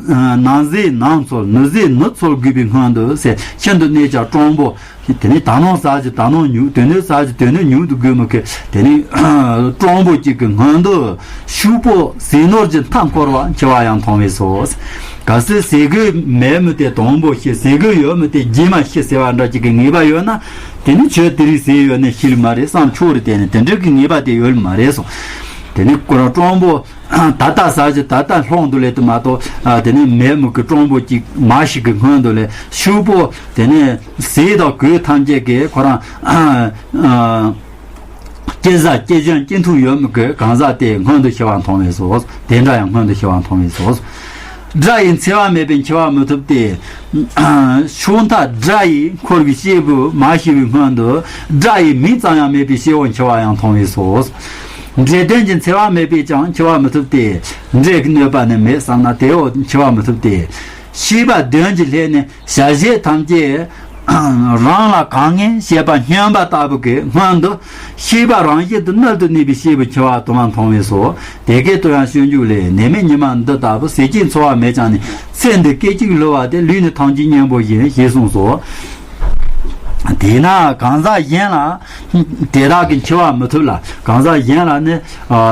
ནང་ཟས་ནང་འཚོལ། ནུ་ཟས་ནུ་འཚོལ་དགོས་པའི་སྔོན་དུ་ཟེར། ཤིན་ཏུ་གནས་ཀྱང་སྤྲང་པོ། དེ་ནས་ད་ནངས་ཟ་རྒྱུ་ད་ནངས་ཉོ། དེ་ནས་ཟ་རྒྱུ་དེ་ནས་ཉོ་དུ་དགོས་མི་ཁེ། དེ་ནས་སྤྲང་པོ་གཅིག་གི་སྔོན་དུ་ཕྱུག་པོ་ཟས་ནོར་གྱི་མཐའ་འཁོར་བ་འཆི་བ་ཡང་མཐོང་བས་སོ། གལ་སྲིད་ཟས་གོས་མེད་མི་དེ་དང་པོ་ཤི། ཟས་གོས་ཡོད་མི་དེ་རྗེས་མ་ཤི་ཟེར་བ་འདྲ་གཅིག་གི་ངེས་པ་ཡོད་ན། དེ་ནི་ཁྱོད་དེ་རིང་ཟས་ཡོད་ནས་ཤི་ལི་མ་རེད་བསམ་ཆོག་རེད། དེ་ནི་དེ་འདྲ་གི་ངེས་པ་དེ་ཡོད་ལི་མ་རེད་སོ། དེ་ནི་ཁོ་རང་སྤྲང་པོ། ད་ལྟ་ཟ་རྒྱུ་ད་ལྟ་སློང་དུ་ལེན་དུ་མ་གཏོགས། ཨ། དེ་ནས་མེད་མི་གི་སྤྲང་པོ་གཅིག་མ་ཤི་གི་སྔོན་དུ་ལས་ཕྱུག་པོ་དེ་ནས་ཟས་དང་གོས་ཐམས་ཅད་ཀྱིས་ཁོ་རང་ཨ་ཨ་སྐྱེ་ས་སྐྱེ་གཞོན་སྐྱེ་ཐུང་ཡོད་མི་གི་གང་ཟག་དེ་སྔོན་དུ་ཤི་བ་མཐོང་བས་སོ། དེ་འདྲ་ཡང་སྔོན་དུ་ཤི་བ་མཐོང་བས་སོ། དགྲ་ཡི་འཚེ་བ་མེད་པས་འཆི་བ་མི་ཐུབ་སྟེ། ཕྱོགས་མཐའ་དགྲ་ཡིས་འཁོར་བའི་སྐྱེས་བུ་མ་ཤི་བའི་སྔོན་དུ་དགྲ་ཡི་མིང་ཙམ་ཡང་མེད་པའི་སྐྱེ་བོ་འཆི་བ་ཡང་མཐོང་བས་སོ། འདྲེ་གདོན་གྱི་འཚེ་བ་མེད་པས་ཀྱང་འཆི་བ་མི་ཐུབ་སྟེ། འདྲེ་གི་གནོད་པ་ནི་མེད་བསམ་ན་དེའོ་འཆི་བ་མི་ཐུབ་སྟེ། ཤེས་པ་གདོན་གྱི་སླད་ནི་བྱ་བྱེད་ཐམས་ཅད་ རང་ལ་གང་ངེས་ཞེས་པ་སྨྱོན་པ་ལྟ་བུ་གི་སྔོན་དུ་ཤེས་པ་རང་བཞིན་དུ་མནལ་དུ་གནས་པའི་སྐྱེས་བུ་འཆི་བ་དུ་མ་མཐོང་བས་སོ། དེ་སྐད་དུ་ཡང་སྤྱོད་འཇུག་ལས། ནད་མེད་ཉི་མ་འདི་ལྟ་བུ། ཟས་ཀྱིས་འཚོ་བ་མེད་ཀྱང་ནི། ཚེ་འདི་སྐད་ཅིག་བསླུ་བ་སྟེ། ལུས་ནི་ཐང་ཅིག་གཉེན་པོ་བཞིན། ཞེས་གསུངས་སོ། དེས་ན་གང་ཟག་གཞན་ལ་དེ་དག་གིས་འཆི་བ་མི་ཐུབ་ལ། གང་ཟག་གཞན་ལ་ནི་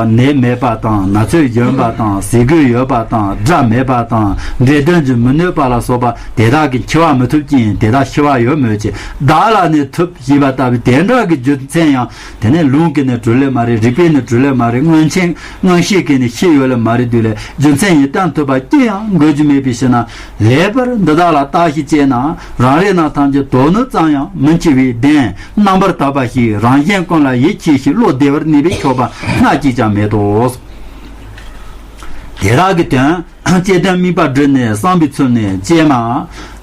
ནད་མེད་པ་དང་། ན་ཚོད་གཞོན་པ་དང་། ཟས་གོས་ཡོད་པ་དང་། དགྲ་མེད་པ་དང་། འདྲེ་གདོན་གྱིས་མི་གནོད་པ་ལ་སོགས་པ་དེ་དག་གིས་འཆི་བ་མི་ཐུབ་ཀྱི་ཡིན། དེ་དག་འཆི་བ་ཡོད་མོད་ཀྱི། བདག་ལ་ནི་ཐུབ་ཞེས་པ་ལྟ་བུའི་དེ་འདྲ་གི་རྒྱུ་མཚན་ཡང་དེ་ནི་ལུང་གིས་ནི་གྲུབ་ལེ་མ་རེད། རིགས་པས་ནི་གྲུབ་ལེ་མ་རེད། མངོན་ཆེན་མངོན་ཤེས་ཀྱིས་ནི་ཤེས་ཡོད་ལེ་མ་རེད་དུས་ལས། རྒྱུ་མཚན་ཡིན་གཏན་ཐུབ་པ་ཅི་ཡང་འགོད་རྒྱུ་མེད་པའི་ཕྱིར་ན། ལེགས་པར་འདི་དག་ལ་བརྟག་ཞིབ་བྱས་ན། རང་རེ་རྣམས་ཐམས་ཅད་དོན་ནི་ཙམ་ཡང་མི་འཆི་བའི་བདེན། རྣམ་པར་དག་པ་ཞིག་རང་གཞན་ཀུན་ལ་ཡིད་ཆེས་ཤིང་བློ་བདེ་བར་གནས་པའི་ཆོག་པ་སྣ་གཅིག་ཀྱང་མེད་དོ། དེ་དག་གི་དོན་བཅད་དོན་དམིགས་པ་བསྒྲིལ་ནས་བསམ་པའི་ཚུལ་ནི། ཀྱེ་མ།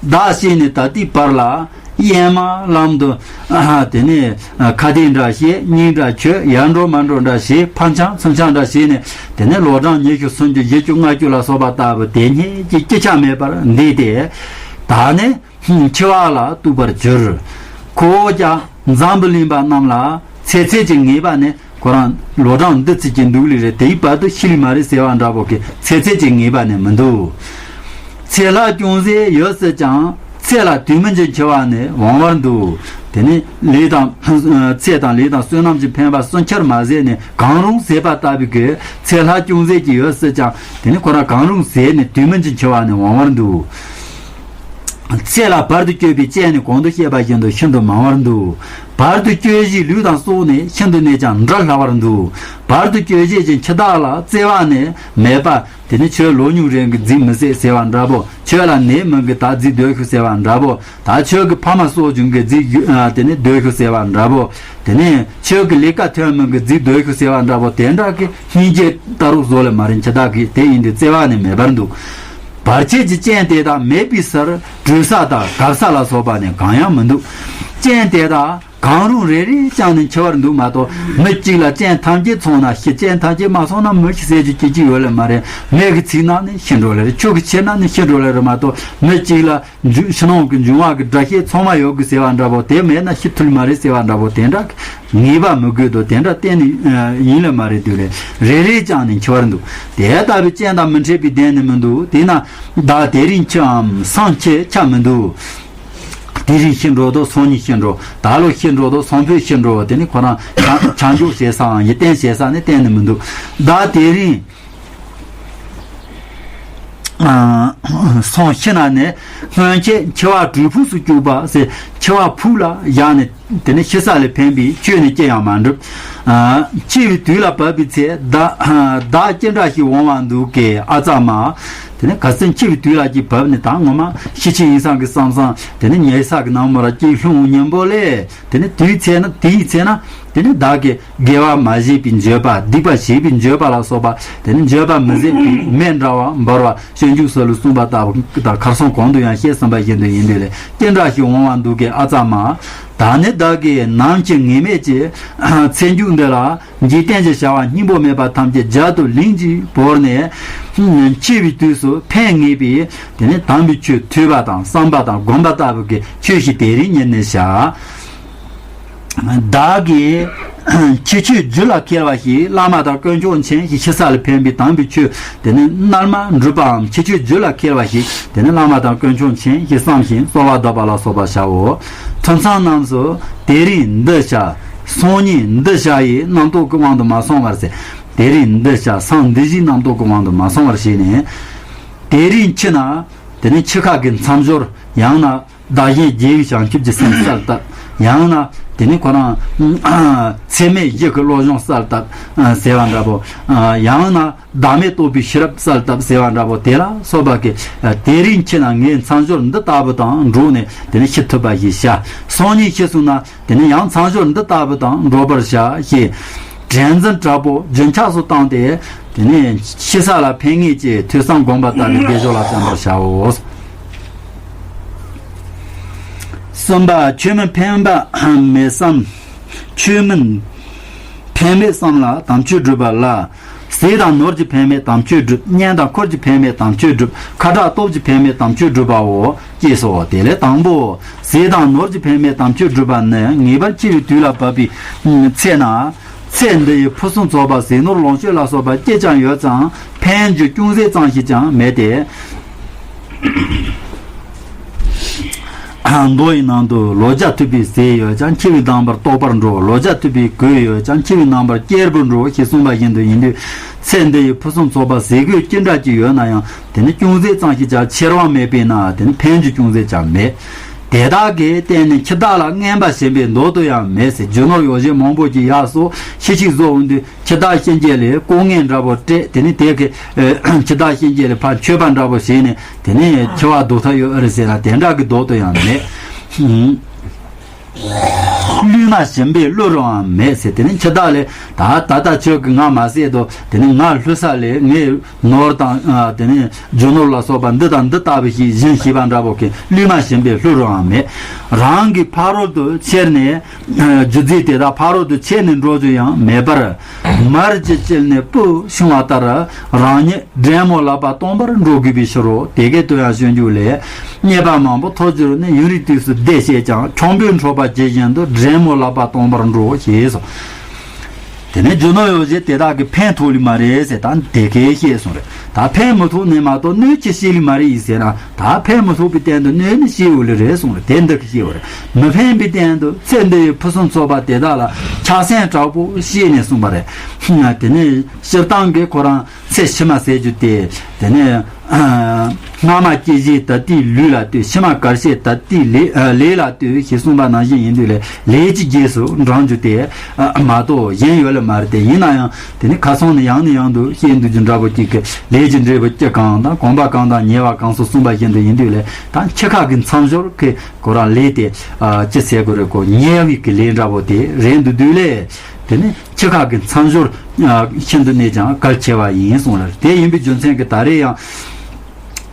བདག་གཤེགས་ནས་ད་ལྟའི་བར་ལ། གཡེང་མ་ལམ་དུ། དེ་ནས་ཁ་བདེ་འདྲ་བྱེད། སྙིང་འདྲ་འཆོས། ཡར་འགྲོ་མར་འགྲོ་འདྲ་བྱེད། ཕར་འཕྱང་ཚུར་འཕྱང་འདྲ་བྱས་ནས། དེ་ནས་ལོ་གྲངས་ཉི་ཤུ་སུམ་ཅུ་བཞི་བཅུ་ལྔ་བཅུ་ལ་སོགས་པ་ལྟ་བུ་དེ་སྙེད་ཀྱི་སྐྱེ་ཆ་མེད་པར་འདས་ཏེ། ད་ནི་འཆི་བ་ལ་གཏུགས་པར་གྱུར། ཁོ་བོ་ཀྱང་འཛམ་བུ་གླིང་པ་རྣམས་ལ་ཚེ་ཚད་ཀྱི་ངེས་པ་ནི། ཁོ་རང་ལོ་གྲངས་འདི་ཙམ་གྱི་འདུག་ལེ་རེད། དེའི་བར་དུ་ཤི་ལེ་མ་རེད་ཟེར་བ་འདྲ་པོ་གི་ཚེ་ཚད་ཀྱི་ངེས་པ་ནི་མི་འདུག་ཚེ་ལྷག་ཅུང་ཟད་ཡོད་སྲིད་ཀྱང་། ཚེ་ལ་དུས་མིན་གྱི་འཆི་བ་ནི་འོང་བར་འདུག་དེ་ནི་ལས་དང་། ཚེ་དང་ལས་དང་བསོད་ནམས་ཀྱི་འཕེན་པ་སུན་འཆར་མ་ཟད་ནས་གང་རུང་ཟད་པ་ལྟ་བུའི་གི་ཚེ་ལྷག་ཅུང་ཟད་ཀྱི་ཡོད་སྲིད་ཀྱང་། དེ་ནི་ཁོ་རང་གང་རུང་ཟད་ནས་དུས་མིན་གྱི་འཆི་བ་ནི་འོང་བར་འདུག་ཚེ་ལ་བར་དུ་གཅོད་པའི་རྐྱེན་ནི་གོང་དུ་བཤད་པ་བཞིན་དུ་ཤིན་ཏུ་མང་བར་འདུག་བར་དུ་གཅོད་བྱེད་ལུས་དང་སྲོག་ནི། ཤིན་ཏུ་ནས་ཀྱང་འདྲ་སླ་བར་འདུག་བར་དུ་གཅོད་བྱེད་ཀྱི་འཆི་བདག་ལ་བརྩེ་བ་ནི་མེད་པ། དེ་ནི་ཁྱོད་ལོ་ཉུང་རིང་གི་རྫིས་མི་སྲིད་ཟེར་བ་འདྲ་པོ། ཁྱོད་ལ་ནད་མི་འགི་ད་རྫིས་སྡོད་ཤོག་ཟེར་བ་འདྲ་པོ། ད་ཁྱོད་ཀྱི་ཕ་མ་སྲོག་བྱུང་གི་རྫིས་རྒྱུ་ཨ། དེ་ནི་སྡོད་ཤོག་ཟེར་བ་འདྲ་པོ། དེ་ནི་ཁྱོད་ཀྱི་ལས་ཀ་ཐོན་མི་འགི་རྫིས་སྡོད་ཤོག་ཟེར་བ་འདྲ་པོ། དེ་འདྲ་གི་སྙིང་རྗེ་ལྟ་རོགས་བཟོ་ལེ་མ་རིན་འཆི་བདག་གིས་དེ་ཡིན་དུས་བརྩེ་བ་ནི་མེད་པར་འདུག་བར་ཆད་ཀྱི་རྐྱེན་དེ་དག་མེད་པའི་སར་བྲོས་ས་དང་གབ་ས་ལ་སོགས་པ་ནི་གང་ཡང་མི་འདུག་རྐྱེན་དེ་དག་གང་རུང་རེ་རེ་བྱས་ནས་འཆི་བར་འདུག་མ་གཏོགས། མི་གཅིག་ལ་རྐྱེན་ཐམས་ཅད་སོང་ན་ཤི། རྐྱེན་ཐམས་ཅད་མ་སོང་ན་མི་ཤི་ཟེར་རྒྱུ་སྐད་ཅིག་ཡོད་ལེ་མ་རེད། མེ་གིས་ཚིག་ན་ནི་ཤི་འགྲོ་ལེ་རེད། ཆུ་གིས་འཁྱེར་ན་ནི་ཤི་འགྲོ་ལེ་རེད་མ་གཏོགས། མི་གཅིག་ལ་འབྱུང་ཕྱི་ནང་གི་འབྱུང་བ་གི་དགྲ་བཤེས་ཚང་མ་ཡོད་དགོས་ཟེར་བ་འདྲ་པོ། དེ་མེད་ན་ཤི་ཐུབ་མ་རེད་ཟེར་བ་འདྲ་པོ། དེ་འདྲ་ངེས་པ་མི་དགོས་དོ། དེ་འདྲ་གཏན་ནས་ཡིན་ལེ་མ་རེད་དུས་ལེ། རེ་རེ་བྱས་ནས་འཆི་བར་འདུག་དེ་ལྟ་བུའི་རྐྱེན་དང་མི་འཕྲད་པའི་བདེན་ནི་མི་འདུག་དེས་ན་བདག་དེ་རིང་འཆི་འམ་སང་འཆི་ཆ་མི་འདུག་དེ་རིང་ཤི་འགྲོ་དང་སང་ཉིན་ཤི་འགྲོ། ད་ལོ་ཤི་འགྲོ་དང་སང་ཕོད་ཤི་འགྲོ། དེ་ནི་ཁོ་རང་ཆ་ཆ་འཇོག་བྱེད་སའང་ཡིད་བརྟན་བྱེད་ས་ནི་གཏན་ནས་མི་འདུག་བདག་དེ་རིང་ཨ། སང་ཤི་ན་ནི་སྔོན་ཆད་འཆི་བ་གྲོལ་ཕུགས་སུ་བཅུག་པ་ཟེར། འཆི་བ་ཕུགས་ལ་བཞག་ནས་དེ་ནི་ཤི་ས་ལས་ཕན་པའི་ཆོས་ནི་ཅི་ཡང་མ་འགྲུབ། ཨ། འཆི་བའི་དུས་ལ་བབ་པའི་ཚེ་བདག་བདག་ཅི་འདྲ་ཞིག་འོང་བ་འདུག་གས་ཨ་ཙ་མ། དེ་ནི་ག་ཚོད་འཆི་བའི་དུས་ལ་ཅིག་བབ་ནས་ད་ངོ་མ་ཤི་ཆེད་ཡིན་བསམ་གི་བསམ་བསམ། དེ་ནི་ཉལ་ས་གི་ནང་མོ་ར་ཅིག་ལྷུང་སྙིང་པོ་ལས། དེ་ནི་དེའི་ཚེ་ན་དེའི་ཚེ་ན་དེ་ནི་བདག་གིས་དགེ་བ་མ་བྱས་པའི་འགྱོད་པ། སྡིག་པ་བྱས་པའི་འགྱོད་པ་ལ་སོགས་པ། དེ་ནི་འགྱོད་པ་མི་བཟད་པའི་མེ་འདྲ་བ་འབར་བ། སྤྱོད་འཇུག་སོགས་ལ་གསུངས་པ་ལྟ་བུ་དང་། ཁར་སང་གོང་དུ་ཡང་བཤད་ཟིན་པ་བཞིན་དུ་ཡིན་དུས་ལས། ཅི་འདྲ་ཞིག་འོང་བ་འདུག་གས་ཨ་ཙ་མ། ད་ནི་བདག་གིས་ནམ་འཆི་ངེས་མེད་ཀྱི་ཚེ་མཇུག་འདི་ལ། འཇིག་རྟེན་གྱི་བྱ་བ་སྙིང་པོ་མེད་པ་ཐམས་ཅད་རྒྱལ་དུ་ལིང་ཅིག་བོར་ནས། འཆི་བའི་དུས་སུ་ཕན་ངེས་པའི་དེ་ནི་དམ་པའི་ཆོས་ཐོས་པ་དང་བསམ་པ་དང་སྒོམ་པ་ལྟ་བུ་གི་ཆོས་ཤིག་དེ་རིང་ཉིད་ནས་བྱ། བདག་གིས་འཆི་ཆོས་རྒྱུད་ལ་ཁྱེར་བ་ཞིག་བླ་མ་དང་དཀོན་མཆོག་མཁྱེན་ཞིང་ཤི་ས་ལ་ཕན་པའི་དམ་པའི་ཆོས་དེ་ནི་རྣལ་མ་འགྲུབ་པའམ། འཆི་ཆོས་རྒྱུད་ལ་ཁྱེར་བ་ཞིག་དེ་ནི་བླ་མ་དང་དཀོན་མཆོག་མཁྱེན་ཞེས་བསམ་ཞིང་གསོལ་བ་འདེབས་པ་ལ་སོགས་པ་བྱའོ། ཐུན་མཚམས་རྣམས་སུ་དེ་རིང་འདི་བྱ། སང་ཉིན་འདི་བྱ་ཡི་རྣམ་རྟོག་གི་དབང་དུ་མ་སོང་བར་ཟེར། དེ་རིང་འདི་བྱ། སང་འདི་བྱའི་རྣམ་རྟོག་གི་དབང་དུ་མ་སོང་བར་བྱས་ནས། དེ་རིང་འཆི་ན་དེ་ནི་འཆི་ཁ་གི་མཚམས་སྦྱོར། ཡང་ན་བདག་གཞན་བརྗེ་བའི་བྱང་ཆུབ་ཀྱི་སེམས་གསལ་བཏབ། ཡང་ན་དེ་ནི་ཁོ་རང་ཚད་མེད་བཞི་གི་བློ་སྦྱོང་གསལ་བཏབ་ཟེར་བ་འདྲ་པོ། ཡང་ན་བདག་མེད་རྟོགས་པའི་ཤེས་རབ་གསལ་བཏབ་ཟེར་བ་འདྲ་པོ། དེ་ལ་སོགས་པ་གི་དེ་རིང་འཆི་ན་ངས་མཚམས་སྦྱོར་འདི་ལྟ་བུ་དང་འགྲོགས་ནས་དེ་ནི་ཤི་ཐུབ་པ་ཞིག་བྱ། སང་ཉིན་ཤི་སོང་ན་དེ་ནི་ཡང་མཚམས་སྦྱོར་འདི་ལྟ་བུ་དང་འགྲོགས་པར་བྱ་ཞེས། དྲན་འཛིན་དྲག་པོ་རྒྱུན་ཆགས་སུ་བཏང་སྟེ། དེ་ནས་ཤི་ས་ལ་ཕན་ངེས་ཀྱི་ཐོས་བསམ་སྒོམ་པ་ལྟ་བུའི་དགེ་སྦྱོར་ལ་བརྩོན་པར་བྱའོ། གསུམ་པ། ཆོས་མིན་ཕན་པ་མེད་བསམ། ཆོས་མིན་ཕན་མེད་བསམ་ལ་དམ་ཆོས་སྒྲུབ་པ་ལ། ཟས་དང་ནོར་གྱི་ཕན་མེད་དམ་ཆོས་སྒྲུབ། གཉེན་དང་འཁོར་གྱི་ཕན་མེད་དམ་ཆོས་སྒྲུབ། ཁ་གྲག་སྟོབས་ཀྱི་ཕན་མེད་དམ་ཆོས་སྒྲུབ་པའོ། ཅེས་སོ། དེ་ལས་དང་པོ། ཟས་དང་ནོར་གྱི་ཕན་མེད་དམ་ཆོས་སྒྲུབ་པ་ནི། ངེས་པར་འཆི་བའི་དུས་ལ་བབ་པའི་ཚེ་ན། ཚེ་འདི་ཡི་ཕུན་སུམ་ཚོགས་པ་ཟས་ནོར་ལོངས་སྤྱོད་ལ་སོགས་པ་ཅི་ཀྱང་ཡོད་ཙང་ཕན་རྒྱུ་ཅུང་ཟད་ཙམ་ཞིག་ཀྱང་མེད་དེ། མདོ་ཡི་ནང་དུ། ལོ་བརྒྱ་ཐུབ་པའི་ཟས་ཡོད་ཀྱང་འཆི་བའི་གདམས་པར་ལྟོགས་པར་འགྲོ། ལོ་བརྒྱ་ཐུབ་པའི་གོས་ཡོད་ཀྱང་འཆི་བའི་གདམས་པར་སྐྱེར་པོར་འགྲོ་ཞེས་གསུངས་པ་བཞིན་དུ་ཡིན་དུས། ཚེ་འདི་ཡི་ཕུན་སུམ་ཚོགས་པ་ཟས་གོས་ཅི་འདྲ་ཅིག་ཡོད་ན་ཡང་དེ་ནི་ཅུང་ཟད་ཙམ་ཞིག་ཀྱང་ཆེར་དབང་མེད་པས་ན་དེ་ནི་ཕན་རྒྱུ་ཅུང་ཟད་ཀྱང་མེད། དེ་དག་གིས་བརྟེན་ནས་འཆི་བདག་ལ་རྔན་པ་བྱིན་པའི་མདོ་དུ་ཡང་མེད་ཟེར། རྒྱུ་ནོར་ཡོ་བྱད་མང་པོ་ཅིག་ཡར་སོང་ཤི་ཤིག་བཟོ་འོང་དུས། འཆི་བདག་གཤིན་རྗེ་ལས་ལྐོག་རྔན་འདྲ་པོ་སྤྲད། དེ་ནི་དེ་གི་འཆི་བདག་གཤིན་རྗེ་ལས་ཕར་མཆོད་པ་འདྲ་པོ་བྱས་ནས་དེ་ནི་འཆི་བ་ལྡོག་ཐབས་ཡོད་ཨེ་རེད་ཟེར་ན་དེ་འདྲ་གི་མདོ་དུ་ཡང་མེད། བསླུས་མ་བྱིན་པའི་བསླུ་རུའང་མེད་ཟེར། དེ་ནི་འཆི་བདག་ལས་ད་ད་ལྟ་ཁྱོད་ཀྱིས་ང་མ་བསད་དོ། དེ་ནི་ང་བསླུ་ས་ལས་ངས་ནོར་དང་དེ་ནི་རྒྱུ་ནོར་ལ་སོགས་པ་འདི་དང་འདི་ལྟ་བུ་ཞིག་སྦྱིན་ཞེས་པ་འདྲ་པོ་གི་བསླུས་མ་བྱིན་པའི་བསླུ་རུའང་མེད། རང་གི་ཕ་རོལ་ཏུ་ཁྱེར་ནས། རྒྱུ་རྫས་དེ་དག་ཕ་རོལ་ཏུ་ཁྱེར་ནས་འགྲོ་རྒྱུ་ཡང་མེད་པར། མར་གྱི་དཀྱིལ་ནས་སྤུ་ཕྱུང་བ་ལྟར་རང་ཉིད་འདྲེ་མོ་ལག་པ་སྟོང་པར་འགྲོ་དགོས་པའི་ཕྱིར་རོ། དེ་སྐད་དུ་ཡང་གཞོན་འགྱུར་ལས། རྙེད་པ་མང་པོ་ཐོབ་གྱུར་ནས། ཡུན་རིང་དུས་སུ་བདེ་བྱེད་ཀྱང་། ཁྱུང་པོས་འཕྲོག་པ་ཇི་བཞིན་དུ། འདྲེ་མོ་ལག་པ་སྟོང་པར་འགྲོ་ཞེས་སོ། དེ་ནས་རྒྱུ་ནོར་ཡོ་བྱད་དེ་དག་གི་ཕན་ཐོགས་ལེ་མ་རེད་ཟེར་ད་དེ་སྐད་བཤད་སོང་རེད། ད་ཕན་མི་ཐོགས་ནས་མ་གཏོགས་གནོད་ཅི་བྱེད་ལེ་མ་རེད་ཡིན་ཟེར་ན། ད་ཕན་མི་ཐོགས་པའི་སྟེང་དུ་གནོད་ནི་བྱེད་འོ་ལེ་རེད་གསུངས་རེད། དེ་འདི་གི་བཤད་འོ་རེད། མི་ཕན་པའི་སྟེང་དུ་ཚེ་འདི་ཡི་ཕུན་སུམ་ཚོགས་པ་དེ་དག་ལ་ཆགས་སེམས་དྲག་པོ་བྱས་ནས་གསུངས་པ་རེད། དེ་ནས་སྤྱིར་བཏང་གི་ཁོ་རང་ཚེ་ཕྱི་མ་ཟེར་རྒྱུ་དེ། དེ་ནས་སྔ་མ་སྐྱེ་བཞེས་ད་ལྟའི་ལུས་ལ་ལྟོས། ཕྱི་མ་གར་བྱེད་ད་ལྟའི་ལས་ཨ་ལས་ལ་ལྟོས་ཞེས་གསུངས་པ་ནང་བཞིན་ཡིན་དུས་ལས་ལས་ཀྱི་རྗེས་སུ་འབྲང་རྒྱུ་དེ་ཨ་མ་གཏོགས་གཞན་ཡོད་ལེ་མ་རེད་དེ། ཡིན་ན་ཡང་དེ་ནི་ཁ་སང་ནས་ཡང་ནས་ཡང་དུ་བཤད་འདུག་རྒྱུ་འདྲ་པོ་གཅིག་གི་ལས་ཀྱི་འབྲས་བུ་སྐྱེ་གང་དང་། གོམས་པ་གང་དང་ཉེ་བ་གང་སོགས་གསུངས་པ་བཞིན་དུ་ཡིན་དུས་ལས་ད་འཆི་ཁ་གི་མཚམས་སྦྱོར་གྱི་ཁོ་རང་ལས་དེ་ཨ་ཅི་ཟེར་དགོས་རེད། ཁོ་ཉེ་བའི་གི་ལས་འདྲ་པོ་དེ་རེད་འདུག་དུས་ལས། དེ་ནི་འཆི་ཁ་གི་མཚམས་སྦྱོར་ཤིན་ཏུ་ནས་ཀྱང་གལ་ཆེ་བ་ཡིན་གསུངས་ལ། དེ་ཡིན་པའི་རྒྱུ་མཚན་གྱིས་ད་རེས་ཡང་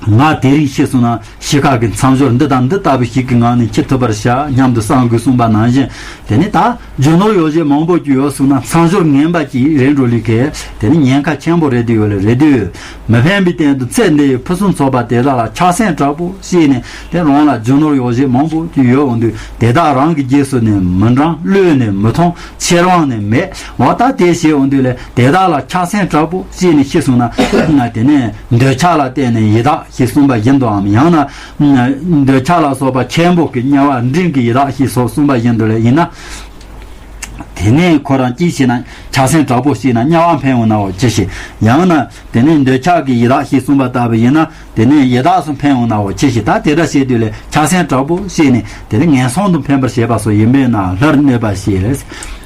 ང་དེ་རིང་ཤི་སོང་ན་འཆི་ཁ་གི་མཚམས་སྦྱོར་འདི་དང་འདི་ལྟ་བུ་ཞིག་གི་ངང་ནས་འཆི་ཐུབ་པར་བྱ་སྙམ་དུ་བསམ་དགོས་གསུངས་པ་ནང་བཞིན། དེ་ནི་ད་རྒྱུ་ནོར་ཡོ་བྱད་མང་པོ་ཅིག་ཡོད་སོང་ན་མཚམས་སྦྱོར་ངན་པ་ཅིག་རེད་འགྲོ་ལི་ཁའི་དེ་ནི་ཉེན་ཁ་ཆེན་པོ་རེད་དུས་ཡོད་ལ་རེད་དུས། མི་ཕན་པའི་སྟེང་དུ་ཚེ་འདི་ཡི་ཕུན་སུམ་ཚོགས་པ་དེ་དག་ལ་ཆགས་སེམས་དྲག་པོ་བྱས་ནས་དེ་རང་ལ་རྒྱུ་ནོར་ཡོ་བྱད་མང་པོ་ཅིག་ཡོད་འོང་དུས་དེ་དག་རང་གི་རྗེས་སུ་ནི་མི་འབྲང་། བློས་ནི་མི་ཐོངས། ཆེར་དབང་ནི་མེད། འོ་ད་དེ་བྱས་འོང་དུས་ལས་དེ་དག་ལ་ཆགས་སེམས་དྲག་པོ་བྱས་ནས་ཤི་སོང་ན་དེ་ནས་འདོད་ཆགས་ལ་བརྟེན་ནས་ཡི་དྭགས་ཞེས་གསུངས་པ་བཞིན་དུའམ། ཡང་ན་འདོད་ཆགས་ལ་སོགས་པ་ཆེན་པོ་གི་དམྱལ་བ་འབྲིང་གི་ཡི་དྭགས་ཞེས་སོགས་གསུངས་པ་བཞིན་དུ་ལས་ཡིན་ན། དེ་ནས་ཁོ་རང་ཅི་བྱེད་ན་ཆགས་སེམས་དྲག་པོ་བྱས་ན་དམྱལ་བ་འཕེན་འོང་ནའོ་ཅི་ཞིག་ཡང་ན་དེ་ནས་འདོད་ཆགས་ཀྱི་ཡི་དྭགས་ཞེས་གསུངས་པ་ལྟ་བུ་ཡིན་ན། དེ་ནས་ཡི་དྭགས་སུ་འཕེན་འོང་ནའོ་ཅི་ཞིག་ད་དེ་འདྲ་བྱེད་དུས་ལས་ཆགས་སེམས་དྲག་པོ་བྱས་ནས་དེ་ནས་ངན་སོང་དུ་འཕེན་པར་བྱེད་པ་སོགས་ཡིན་པས་ན་སླར་གནོད་པ་བྱེད།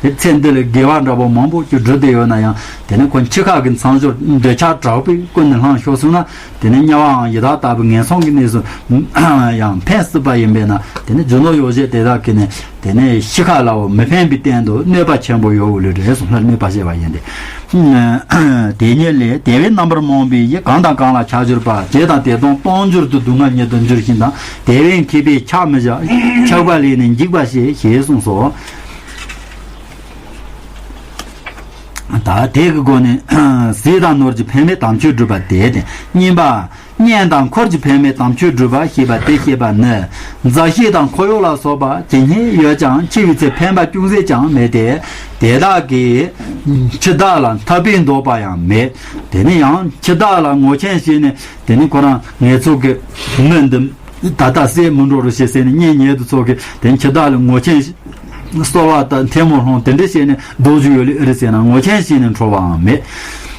དེ་ཚེ་འདི་ལ་དགེ་བ་འདྲ་པོ་མང་པོ་ཅིག་བསྒྲུབས་ཏེ་ཡོད་ན་ཡང་དེ་ནས་ཁོ་འཆི་ཁ་གི་མཚམས་སྦྱོར་འདོད་ཆགས་དྲག་པོས་ཀུན་ནས་བསླངས་ཤོར་སོང་ན། དེ་ནས་དམྱལ་བའམ་ཡི་དྭགས་ལྟ་བུ་ངན་སོང་གི་གནས་སུ་ཡང་འཕེན་སྲིད་པ་ཡིན་པས་ན། དེ་ནས་རྒྱུ་ནོར་ཡོ་བྱད་དེ་དག་གིས་ནི་དེ་ནས་ཤི་ཁ་ལའོ་མི་ཕན་པའི་སྟེང་དུ་གནོད་པ་ཆེན་པོ་ཡོད་འོ་ལེ་རེད་གསུངས་ལ། གནོད་པ་བྱེད་པ་ཡིན་ཏེ། དེ་ཉིད་ལས་དེ་བས་རྣམ་པར་མང་པོའི་ཡིད། གང་དང་གང་ལ་ཆགས་གྱུར་པ། དེ་དང་དེ་དང་སྟོང་འགྱུར་དུ། སྡུག་བསྔལ་ཉིད་དུ་འགྱུར་ཞིང་དང་། དེ་བས་མཁས་པས་ཆགས་མི་བྱ། ཆགས་པ་ལས་ནི་འཇིགས་པ་ཞེས། ཞེས་གསུངས་སོ། ད་དེ་གི་སྒོ་ནས་ཟས་དང་ནོར་གྱི་ཕན་མེད་དམ་ཆོས་སྒྲུབ་པ་དེ་སྟེ། གཉིས་པ། གཉེན་དང་འཁོར་གྱི་ཕན་མེད་དམ་ཆོས་སྒྲུབ་པ་ཞེས་པ་དེ་བཤད་པ་ནི། མཛའ་བཤེས་དང་འཁོར་གཡོག་ལ་སོགས་པ་ཇི་སྙེད་ཡོད་ཀྱང་འཆི་བའི་ཚེ་ཕན་པ་ཅུང་ཟད་ཀྱང་མེད་དེ། དེ་དག་གིས་འཆི་བདག་ལ་འཐབ་པས་འདོགས་པ་ཡང་མེད། དེ་ནི་ཡང་འཆི་བདག་ལ་ངོ་ཆེན་བྱས་ནས་དེ་ནི་ཁོ་རང་ངེད་ཚོ་གི་མི་འདི་ད་ལྟ་བསད་མི་འགྲོ་རུ་ཞེས་ཟེར་ནས་གཉེན་ཉེ་དུ་ཚོ་གིས་དེ་འཆི་བདག་ལ་ངོ་ཆེན་གསོལ་བ་དང་ཐལ་མོ་སློང་དེ་འདྲ་བྱས་ནས་འདོགས་རྒྱུ་ཡོད་ལེ་ཨེ་རེད་ཟེར་ན་ངོ་ཆེན་བྱས་ནས་འཕྲོག་པའང་མེད།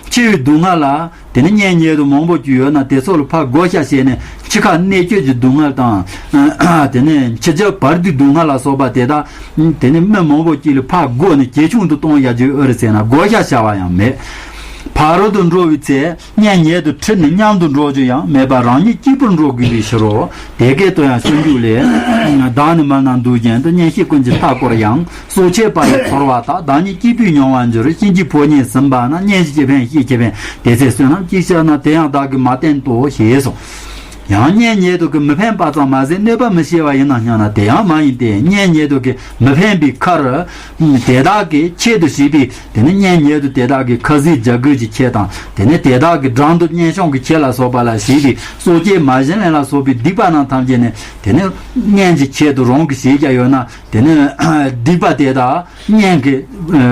འཆི་བའི་སྡུག་བསྔལ་ལ། དེ་ནི་གཉེན་ཉེ་དུ་མང་པོ་ཅིག་ཡོད་ན་དེ་ཚོ་ལ་ཕར་བགོ་བཤའ་བྱས་ནས་འཆི་ཁ་གནད་གཅོད་ཀྱི་སྡུག་བསྔལ་དང་། དེ་ནས་འཆི་རྒྱུ་བར་དུའི་སྡུག་བསྔལ་ལ་སོགས་པ་དེ་དག་དེ་ནི་མི་མང་པོ་ཅིག་ལ་ཕར་བགོས་ནས་ཇེ་ཆུང་དུ་གཏོང་ཡག་རྒྱུ་ཨེ་རེད་ཟེར་ན་བགོ་བཤའ་བྱ་བ་ཡང་མེད། ཕ་རོལ་ཏུ་འགྲོ་བའི་ཚེ་གཉེན་ཉེ་དུ་ཁྲིད་ནས་མཉམ་དུ་འགྲོ་རྒྱུ་ཡང་མེད་པར་རང་ཉིད་གཅིག་པུར་འགྲོ་དགོས་པའི་ཕྱིར་རོ། དེ་སྐད་དུ་ཡང་གསུངས་རྒྱུ་ལས། བདག་ནི་མི་སྣང་དུས་རྒྱུན་དུ། གཉེན་བཤེས་ཀུན་གྱིས་མཐའ་བསྐོར་ཡང་། སྲོག་ཆད་པ་ཡིས་འཚོ་བ་དག་བདག་ཉིད་སྐྱིད་པའི་མྱོང་བར་འགྱུར། གཤིན་རྗེའི་ཕོ་ཉས་ཟིན་པ་ན། གཉེན་ཅི་ཕན་བཤེས་ཅི་ཕན། དེ་ཚེ་བསོད་ནམས་ཅི་བསགས་ན། དེ་ཡང་བདག་གིས་མ་བསྟེན་ཏོ། ཞེས་སོ། ཡང་གཉེན་ཉེ་དུ་གི་མི་ཕན་པ་ཙམ་མ་ཟད་གནོད་པ་མི་བྱེད་པ་ཡིན་ན་སྙམ་ན། དེ་ཡང་མ་ཡིན་ཏེ། གཉེན་ཉེ་དུ་གི་མི་ཕན་པའི་ཁར་དེ་དག་གི་ཆེད་དུ་བྱས་པའི་དེ་ནི་གཉེན་ཉེ་དུ་དེ་དག་གི་ཁ་ཟས་བྱ་རྒོད་ཀྱི་ཆེད་དང་། དེ་ནི་དེ་དག་གི་འགྲམ་དུ་གཉེན་སྐྱོང་གི་ཆེད་ལ་སོགས་པ་ལ་བྱས་པའི་སྲོག་གཅོད་མ་བྱིན་ལེན་ལ་སོགས་པའི་སྡིག་པ་རྣམས་ཐམས་ཅད་ནི། དེ་ནི་གཉེན་གྱི་ཆེད་དུ་རང་གིས་བྱས་ཀྱང་ཡོད་ན། དེ་ནི་སྡིག་པ་དེ་དག་གཉེན་གྱི་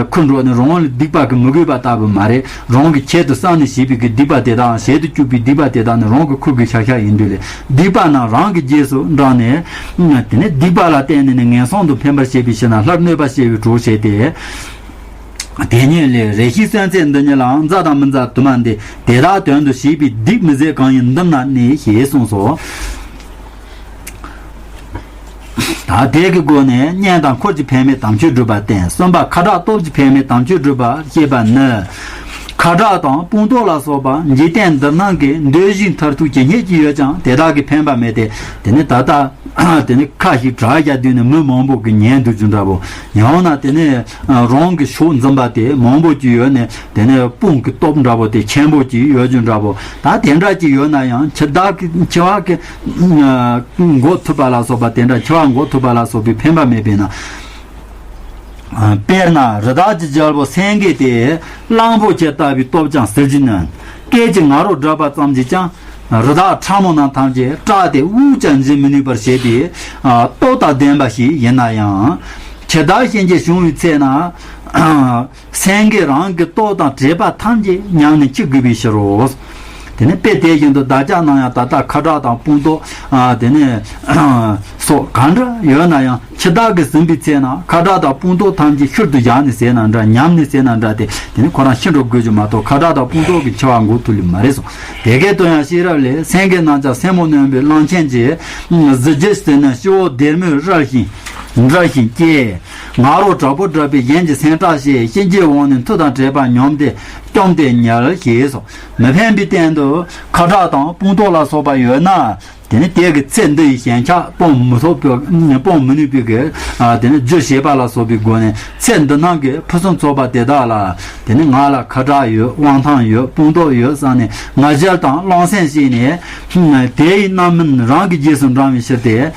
ཁུར་འགྲོ་ནི་རང་ལ་སྡིག་པ་གི་མི་དགོས་པ་ལྟ་བུ་མ་རེད། རང་གི་ཆེད་དུ་བསམ་ནས་བྱས་པའི་གི་སྡིག་པ་དེ་དག་ཞལ་དུ་བཅུག་པའི་སྡིག་པ་དེ་དག་ནི་རང་གི་ཁུར་གི་ཤ་ཤ་ཡིན་དུས་ལས། སྡིག་པ་རྣམས་རང་གི་རྗེས་སུ་འབྲངས་ནས། དེ་ནི་སྡིག་པ་ལ་བརྟེན་ནས་ནི་ངན་སོང་དུ་འཕེན་པར་བྱེད་པའི་ཕྱིར་ན་སླར་གནོད་པ་བྱེད་པའི་གྲོགས་བྱས་ཏེ། དེ་ཉིད་ལས་རེ་ཞིག་གསོན་ཚེ་འདི་ཉིད་ལའང་མཛའ་དང་མི་མཛའ་དུ་མ་འདི། དེ་དག་དོན་དུ་བྱས་པའི་སྡིག་མི་བཟད་གང་ཡིན་འདིར་ན་གནས་ཞེས་གསུངས་སོ། ད་དེ་གི་སྒོ་ནས་གཉེན་དང་འཁོར་གྱི་ཕན་མེད་དམ་ཆོས་སྒྲུབ་པ་བསྟན། གསུམ་པ་ཁ་དྲག་སྟོབས་ཀྱི་ཕན་མེད་དམ་ཆོས་སྒྲུབ་པ་བཤད་པ་ནི། ཁ་དྲག་དང་སྤངས་རྟོགས་ལ་སོགས་པ་འཇིག་རྟེན་འདིར་སྣང་གི་འདོད་གཞི་མཐར་ཐུག་ཇི་སྙེད་ཅིག་ཡོད་ཀྱང་དེ་དག་གིས་ཕན་པ་མེད་དེ། དེ་ནི་ད་ལྟ་དེ་ནི་ཁ་ཞིག་གྲགས་རྒྱག་དུས་ནི་མི་མང་པོ་གིས་ཉན་འདུག་རྒྱུ་འདྲ་པོ། ཡང་ན་དེ་ནི་རང་གི་ཕྱོགས་འཛིན་པ་དེ་མང་པོ་ཅིག་ཡོད་ནས། དེ་ནས་དཔུང་གི་སྟོབས་འདྲ་པོ་དེ་ཆེན་པོ་ཅིག་ཡོད་རྒྱུ་འདྲ་པོ། ད་དེ་འདྲ་ཅིག་ཡོད་ན་ཡང་འཆི་བདག་གི་འཆི་བ་གི་འགོག་ཐུབ་པ་ལ་སོགས་པ། དེ་འདྲ་འཆི་བ་འགོག་ཐུབ་པ་ལ་སོགས་པའི་ཕན་པ་མེད་པས་ན། དཔེར་ན་རི་དྭགས་ཀྱི་རྒྱལ་པོ་སེང་གེ་དེ་གླང་པོ་ཆེ་ལྟ་བུའི་སྟོབས་ཀྱང་ཟིལ་གྱིས་གནོན། སྐད་ཅིག་ང་རོ་བསྒྲགས་པ་ཙམ་གྱིས་ཀྱང་རི་དྭགས་ཕྲ་མོ་རྣམས་ཐམས་ཅད་སྐྲག་སྟེ་དབུགས་ཀྱང་འབྱིན་མི་ནུས་པར་བྱེད་པའི་སྟོབས་དང་ལྡན་པ་ཞིག་ཡིན་ན་ཡང་། འཆི་བདག་གཤིན་རྗེ་བྱུང་བའི་ཚེ་ན། སེང་གེ་རང་གི་ལྟོ་དང་བྲེས་པ་ཐམས་ཅད་མྱངས་ནས་འཆི་དགོས་པའི་ཕྱིར་རོ། དེ་ནི་དཔེ་དེ་བཞིན་དུ་བདག་ཅག་རྣམས་ཡང་ད་ལྟ་ཁ་དྲག་དང་སྤངས་རྟོགས། ཨ། དེ་ནི་སོགས་གང་འདྲ་ཡོད་ན་ཡང་འཆི་བདག་གིས་ཟིན་པའི་ཚེ་ན་ཁ་དྲག་དང་སྤངས་རྟོགས་ཐམས་ཅད་ཤུལ་དུ་བཞག་ནས་ཟས་ན་འདྲ། ཉམས་ནས་ཟས་ན་འདྲ་སྟེ། དེ་ནི་ཁོ་རང་ཤི་འགྲོ་དགོས་རྒྱུ་མ་གཏོགས་ཁ་དྲག་དང་སྤངས་རྟོགས་ཀྱིས་འཆི་བ་འགོག་ཐུབ་ལེ་མ་རེད་གསུངས། དེ་སྐད་དུ་ཡང་ཤེས་རབ་ལས། སེང་གེ་རྣམས་ཀྱང་སེན་མོ་གནོན་པའི་གླང་ཆེན་གྱི་གཟི་བརྗིད་ཟིན་ནས་སྤྱི་བོ་སྡེར་མོས་བྲབས་ཤིང་བྲབས་ཤིང་སྐྱེས། ང་རོ་དྲག་པོ་བསྒྲགས་པས་གཞན་གྱི་སེམས་སྐྲག་བྱས། གཤིན་རྗེའི་དབང་ནི་མཐུ་དང་བྲལ་བ་ཉམས་ཏེ་སྐྱོམ་སྟེ་ཉལ་ཞེས་སོ། མི་ཕན་པའི་སྟེང་དུ་ཁ་དྲག་དང་སྤངས་རྟོགས་ལ་སོགས་པ་ཡོད་ན། དེ་ནི་དེ་གི་ཚེ་འདི་ཡི་ཞེན་ཆགས་སྤོང་མི་ཐུབ་པའི་སྤོང་མི་ནུས་པའི་གི། ཨ། དེ་ནི་རྒྱུ་བྱེད་པ་ལ་སོགས་པའི་སྒོ་ནས་ཚེ་འདི་སྣང་གི་ཕུན་སུམ་ཚོགས་པ་དེ་དག་ལ། དེ་ནི་ང་ལ་ཁ་དྲག་ཡོད། དབང་ཐང་ཡོད། སྤངས་རྟོགས་ཡོད་བསམ་ནས་ང་རྒྱལ་དང་རློམ་སེམས་སྐྱེས་ནས། དེ་ཡི་རྣམ་སྨིན་རང་གི་རྗེས་སུ་འབྲང་བའི་ཕྱིར་ཏེ།